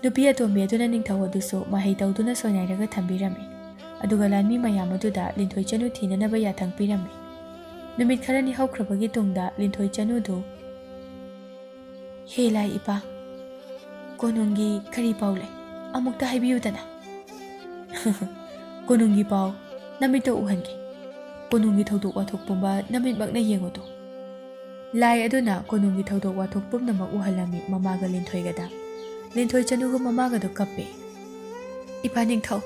ꯅꯨꯄꯤ ꯑꯇꯣꯝꯕꯤ ꯑꯗꯨꯅ ꯅꯤꯡꯊꯧ ꯑꯗꯨꯁꯨ ꯃꯍꯩ ꯇꯧꯗꯨꯅ ꯁꯣꯏꯅꯥꯏꯔꯒ ꯊꯝꯕꯤꯔꯝꯃꯤ, ꯑꯗꯨꯒ ꯂꯥꯟꯃꯤ ꯃꯌꯥꯝ ꯑꯗꯨꯗ ꯂꯤꯟꯊꯣꯏ ꯆꯅꯨ ꯊꯤꯅꯅꯕ ꯌꯥꯊꯪ ꯄꯤꯔꯝꯃꯤ꯫ ꯅꯨꯃꯤꯠ ꯈꯔꯅꯤ ꯍꯧꯈ꯭ꯔꯕꯒꯤ ꯇꯨꯡꯗ ꯂꯤꯟꯊꯣꯏ ꯆꯅꯨꯗꯨ, ꯍꯦ ꯂꯥꯏ ꯏꯄꯥ, ꯀꯣꯅꯨꯡꯒꯤ ꯀꯔꯤ ꯄꯥꯎ ꯂꯩ? ꯑꯃꯨꯛꯇ ꯍꯥꯏꯕꯤꯌꯨꯗꯅ꯫ ꯀꯣꯅꯨꯡꯒꯤ ꯄꯥꯎ ꯅꯃꯤꯠꯇ ꯎꯍꯟꯒꯦ꯫ ꯀꯣꯅꯨꯡꯒꯤ ꯊꯧꯗꯣꯛ ꯋꯥꯊꯣꯛ ꯄꯨꯝꯕ ꯅꯃꯤꯠꯃꯛꯅ ꯌꯦꯡꯉꯨꯗꯣ꯫ ꯂꯥꯏ ꯑꯗꯨꯅ ꯀꯣꯅꯨꯡꯒꯤ ꯊꯧꯗꯣꯛ ꯋꯥꯊꯣꯛ ꯄꯨꯝꯅꯃꯛ ꯎꯍꯜꯂꯝꯃꯤ ꯃꯃꯥꯒ ꯂꯤꯟꯊꯣꯏꯒꯗ꯫ ꯂꯤꯟꯊꯣꯏ ꯆꯅꯨꯒ ꯃꯃꯥꯒꯗꯣ ꯀꯞꯄꯦ꯫ ꯏꯄꯥ ꯅꯤꯡꯊꯧ,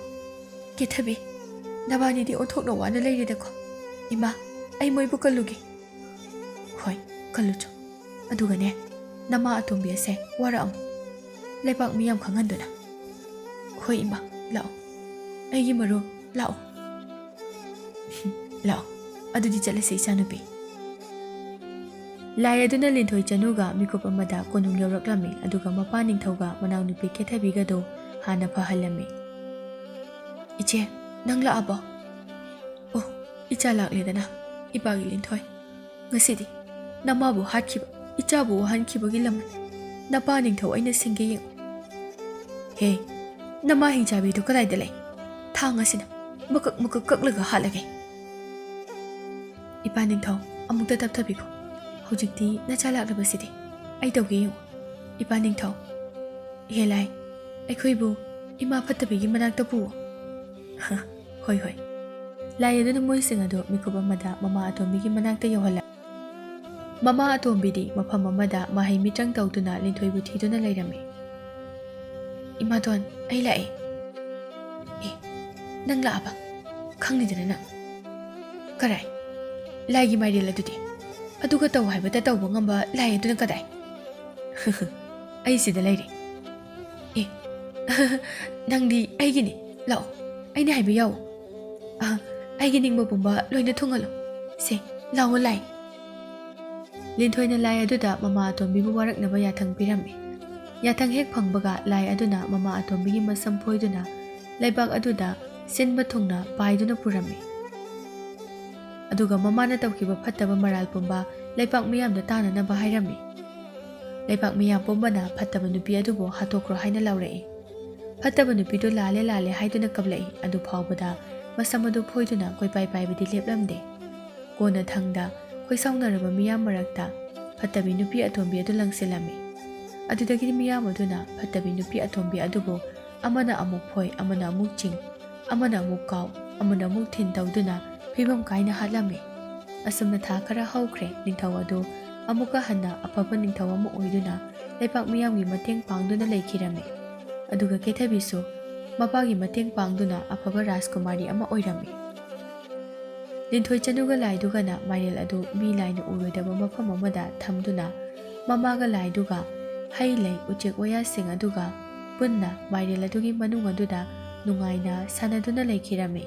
ꯀꯦꯊꯕꯤ, ꯅꯕꯥꯅꯤꯗꯤ ꯑꯣꯟꯊꯣꯛꯅ ꯋꯥꯅ ꯂꯩꯔꯦꯗꯀꯣ꯫ ꯏꯃꯥ, ꯑꯩ ꯃꯣꯏꯕꯨ ꯀꯜꯂꯨꯒꯦ꯫ ꯍꯣꯏ, ꯀꯜꯂꯨꯆꯣ꯫ ꯑꯗꯨꯒꯅꯦ, ꯅꯃꯥ ꯑꯇꯣꯝꯕꯤ ꯑꯁꯦ ꯋꯥꯔꯛꯑꯝꯃꯨ꯫ ꯂꯩꯕꯥꯛ ꯃꯤ ꯌꯥꯝ ꯈꯪꯍꯟꯗꯨꯅ꯫ ꯍꯣꯏ ꯏꯃꯥ, ꯂꯥꯛꯑꯣ꯫ ꯑꯩꯒꯤ ꯃꯔꯨꯞ, ꯂꯥꯛꯑꯣ꯫ ꯂꯥꯛꯑꯣ, ꯑꯗꯨꯗꯤ ꯆꯠꯂꯁꯤ ꯏꯆꯥꯅꯨꯄꯤ꯫ ꯂꯥꯏ ꯑꯗꯨꯅ ꯂꯤꯟꯊꯣꯏ ꯆꯅꯨꯒ ꯃꯤꯀꯨꯞ ꯑꯃꯗ ꯀꯣꯅꯨꯡ ꯌꯧꯔꯛꯂꯝꯃꯤ, ꯑꯗꯨꯒ ꯃꯄꯥ ꯅꯤꯡꯊꯧꯒ ꯃꯅꯥꯎꯅꯨꯄꯤ ꯀꯦꯊꯕꯤꯒꯗꯣ ꯍꯥꯟꯅ ꯐꯍꯜꯂꯝꯃꯤ꯫ ꯏꯆꯦ, ꯅꯪ ꯂꯥꯛꯑꯕꯣ? ꯑꯣ, ꯏꯆꯥ ꯂꯥꯛꯂꯦꯗꯅ, ꯏꯄꯥꯒꯤ ꯂꯤꯟꯊꯣꯏ꯫ ꯉꯁꯤꯗꯤ ꯅꯃꯥꯕꯨ ꯍꯥꯠꯈꯤꯕ, ꯏꯆꯥꯕꯨ ꯋꯥꯍꯟꯈꯤꯕꯒꯤ ꯂꯃꯟ ꯅꯄꯥ ꯅꯤꯡꯊꯧ ꯑꯩꯅ ꯁꯤꯡꯒꯦ ꯌꯦꯡꯉꯨ꯫ ꯍꯦ, ꯅꯃꯥ ꯍꯤꯡꯆꯥꯕꯤꯗꯨ ꯀꯗꯥꯏꯗ ꯂꯩ? ꯊꯥꯡ ꯑꯁꯤꯅ ꯃꯀꯛ ꯃꯀꯛ ꯀꯛꯂꯒ ꯍꯥꯠꯂꯒꯦ꯫ ꯏꯄꯥ ꯅꯤꯡꯊꯧ, ꯑꯃꯨꯛꯇ ꯇꯞꯊꯕꯤꯈꯣ꯫ ꯍꯧꯖꯤꯛꯇꯤ ꯅꯆꯥ ꯂꯥꯛꯂꯕꯁꯤꯗꯤ꯫ ꯑꯩ ꯇꯧꯒꯦ ꯌꯦꯡꯉꯨ꯫ ꯏꯄꯥ ꯅꯤꯡꯊꯧ꯫ ꯏꯍꯦ ꯂꯥꯏ, ꯑꯩꯈꯣꯏꯕꯨ ꯏꯃꯥ ꯐꯠꯇꯕꯤꯒꯤ ꯃꯅꯥꯛꯇ ꯄꯨꯑꯣ꯫ ꯍꯣꯏ, ꯍꯣꯏ꯫ ꯂꯥꯏ ꯑꯗꯨꯅ ꯃꯣꯏꯁꯤꯡ ꯑꯗꯨ ꯃꯤꯀꯨꯞ ꯑꯃꯗ ꯃꯃꯥ ꯑꯇꯣꯝꯕꯤꯒꯤ ꯃꯅꯥꯛꯇ ꯌꯧꯍꯜꯂꯝꯃꯤ꯫ ꯃꯃꯥ ꯑꯇꯣꯝꯕꯤꯗꯤ ꯃꯐꯝ ꯑꯃꯗ ꯃꯍꯩ ꯃꯤꯇ꯭ꯔꯪ ꯇꯧꯗꯨꯅ ꯂꯤꯟꯊꯣꯏꯕꯨ ꯊꯤꯗꯨꯅ ꯂꯩꯔꯝꯃꯤ꯫ "ꯏꯃꯥꯇꯣꯟ, ꯑꯩ ꯂꯥꯛꯑꯦ꯫" "ꯑꯦ, ꯅꯪ ꯂꯥꯛꯑꯕ? ꯈꯪꯅꯤꯗꯅ ꯅꯪ꯫ ꯀꯔꯥꯏ? ꯂꯥꯏꯒꯤ ꯃꯥꯏꯔꯦꯜ ꯑꯗꯨꯗꯤ? ꯑꯗꯨꯒ ꯇꯧ ꯍꯥꯏꯕꯗ ꯇꯧꯕ ꯉꯝꯕ ꯂꯥꯏ ꯑꯗꯨꯅ ꯀꯗꯥꯏ?" "ꯑꯩ ꯁꯤꯗ ꯂꯩꯔꯦ꯫" "ꯑꯦ, ꯅꯪꯗꯤ ꯑꯩꯒꯤꯅꯤ꯫ ꯂꯥꯛꯑꯣ, ꯑꯩꯅ ꯍꯥꯏꯕ ꯌꯥꯎꯑꯣ꯫ ꯑ, ꯑꯩꯒꯤ ꯅꯤꯡꯕ ꯄꯨꯝꯕ ꯂꯣꯏꯅ ꯊꯨꯡꯍꯜꯂꯣ꯫ ꯁꯦ, ꯂꯥꯛꯑꯣ ꯂꯥꯏ꯫" ꯂꯤꯟꯊꯣꯏꯅ ꯂꯥꯏ ꯑꯗꯨꯗ ꯃꯃꯥ ꯑꯇꯣꯝꯕꯤꯕꯨ ꯋꯥꯔꯛꯅꯕ ꯌꯥꯊꯪ ꯄꯤꯔꯝꯃꯤ꯫ ꯌꯥꯊꯪ ꯍꯦꯛ ꯐꯪꯕꯒ ꯂꯥꯏ ꯑꯗꯨꯅ ꯃꯃꯥ ꯑꯇꯣꯝꯕꯤꯒꯤ ꯃꯁꯝ ꯐꯣꯏꯗꯨꯅ ꯂꯩꯕꯥꯛ ꯑꯗꯨꯗ ꯁꯤꯟꯕ ꯊꯨꯡꯅ ꯄꯥꯏꯗꯨꯅ ꯄꯨꯔꯝꯃꯤ꯫ ꯑꯗꯨꯒ ꯃꯃꯥꯅ ꯇꯧꯈꯤꯕ ꯐꯠꯇꯕ ꯃꯔꯥꯜ ꯄꯨꯝꯕ ꯂꯩꯄꯥꯛ ꯃꯤꯌꯥꯝꯗ ꯇꯥꯅꯅꯕ ꯍꯥꯏꯔꯝꯃꯤ꯫ ꯂꯩꯄꯥꯛ ꯃꯤꯌꯥꯝ ꯄꯨꯝꯕꯅ ꯐꯠꯇꯕ ꯅꯨꯄꯤ ꯑꯗꯨꯕꯨ ꯍꯥꯠꯇꯣꯛꯈ꯭ꯔꯣ ꯍꯥꯏꯅ ꯂꯥꯎꯔꯛꯏ꯫ ꯐꯠꯇꯕ ꯅꯨꯄꯤꯗꯨ ꯂꯥꯜꯂꯦ, ꯂꯥꯜꯂꯦ ꯍꯥꯏꯗꯨꯅ ꯀꯞꯂꯛꯏ꯫ ꯑꯗꯨ ꯐꯥꯎꯕꯗ ꯃꯁꯝ ꯑꯗꯨ ꯐꯣꯏꯗꯨꯅ ꯀꯣꯏꯄꯥꯏ ꯄꯥꯏꯕꯗꯤ ꯂꯦꯞꯂꯝꯗꯦ꯫ ꯀꯣꯟꯅꯊꯪꯗ ꯈꯣꯏꯁꯥꯎꯅꯔꯕ ꯃꯤꯌꯥꯝ ꯃꯔꯛꯇ ꯐꯠꯇꯕꯤ ꯅꯨꯄꯤ ꯑꯇꯣꯝꯕꯤ ꯑꯗꯨ ꯂꯪꯁꯤꯜꯂꯝꯃꯤ꯫ ꯑꯗꯨꯗꯒꯤꯗꯤ ꯃꯤꯌꯥꯝ ꯑꯗꯨꯅ ꯐꯠꯇꯕꯤ ꯅꯨꯄꯤ ꯑꯇꯣꯝꯕꯤ ꯑꯗꯨꯕꯨ ꯑꯃꯅ ꯑꯃꯨꯛ ꯐꯣꯏ, ꯑꯃꯅ ꯑꯃꯨꯛ ꯆꯤꯡ, ꯑꯃꯅ ꯑꯃꯨꯛ ꯀꯥꯎ, ꯑꯃꯅ ꯑꯃꯨꯛ ꯊꯤꯟ ꯇꯧꯗꯨꯅ ꯐꯤꯕꯝ ꯀꯥꯏꯅ ꯍꯥꯠꯂꯝꯃꯤ꯫ ꯑꯁꯨꯝꯅ ꯊꯥ ꯈꯔ ꯍꯧꯈ꯭ꯔꯦ꯫ ꯅꯤꯡꯊꯧ ꯑꯗꯨ ꯑꯃꯨꯛꯀ ꯍꯟꯅ ꯑꯐꯕ ꯅꯤꯡꯊꯧ ꯑꯃ ꯑꯣꯏꯗꯨꯅ ꯂꯩꯄꯥꯛ ꯃꯤꯌꯥꯝꯒꯤ ꯃꯇꯦꯡ ꯄꯥꯡꯗꯨꯅ ꯂꯩꯈꯤꯔꯝꯃꯤ꯫ ꯑꯗꯨꯒ ꯀꯦꯊꯕꯤꯁꯨ ꯃꯄꯥꯒꯤ ꯃꯇꯦꯡ ꯄꯥꯡꯗꯨꯅ ꯑꯐꯕ ꯔꯥꯖꯀꯨꯃꯥꯔꯤ ꯑꯃ ꯑꯣꯏꯔꯝꯃꯤ꯫ ꯂꯤꯟꯊꯣꯏ ꯆꯅꯨꯒ ꯂꯥꯏꯗꯨꯒꯅ ꯃꯥꯏꯔꯦꯜ ꯑꯗꯨ ꯃꯤ ꯂꯥꯏꯅ ꯎꯔꯣꯏꯗꯕ ꯃꯐꯝ ꯑꯃꯗ ꯊꯝꯗꯨꯅ ꯃꯃꯥꯒ ꯂꯥꯏꯗꯨꯒ ꯍꯩ ꯂꯩ, ꯎꯆꯦꯛ ꯋꯥꯌꯥꯁꯤꯡ ꯑꯗꯨꯒ ꯄꯨꯟꯅ ꯃꯥꯏꯔꯦꯜ ꯑꯗꯨꯒꯤ ꯃꯅꯨꯡ ꯑꯗꯨꯗ ꯅꯨꯡꯉꯥꯏꯅ ꯁꯥꯟꯅꯗꯨꯅ ꯂꯩꯈꯤꯔꯝꯃꯤ꯫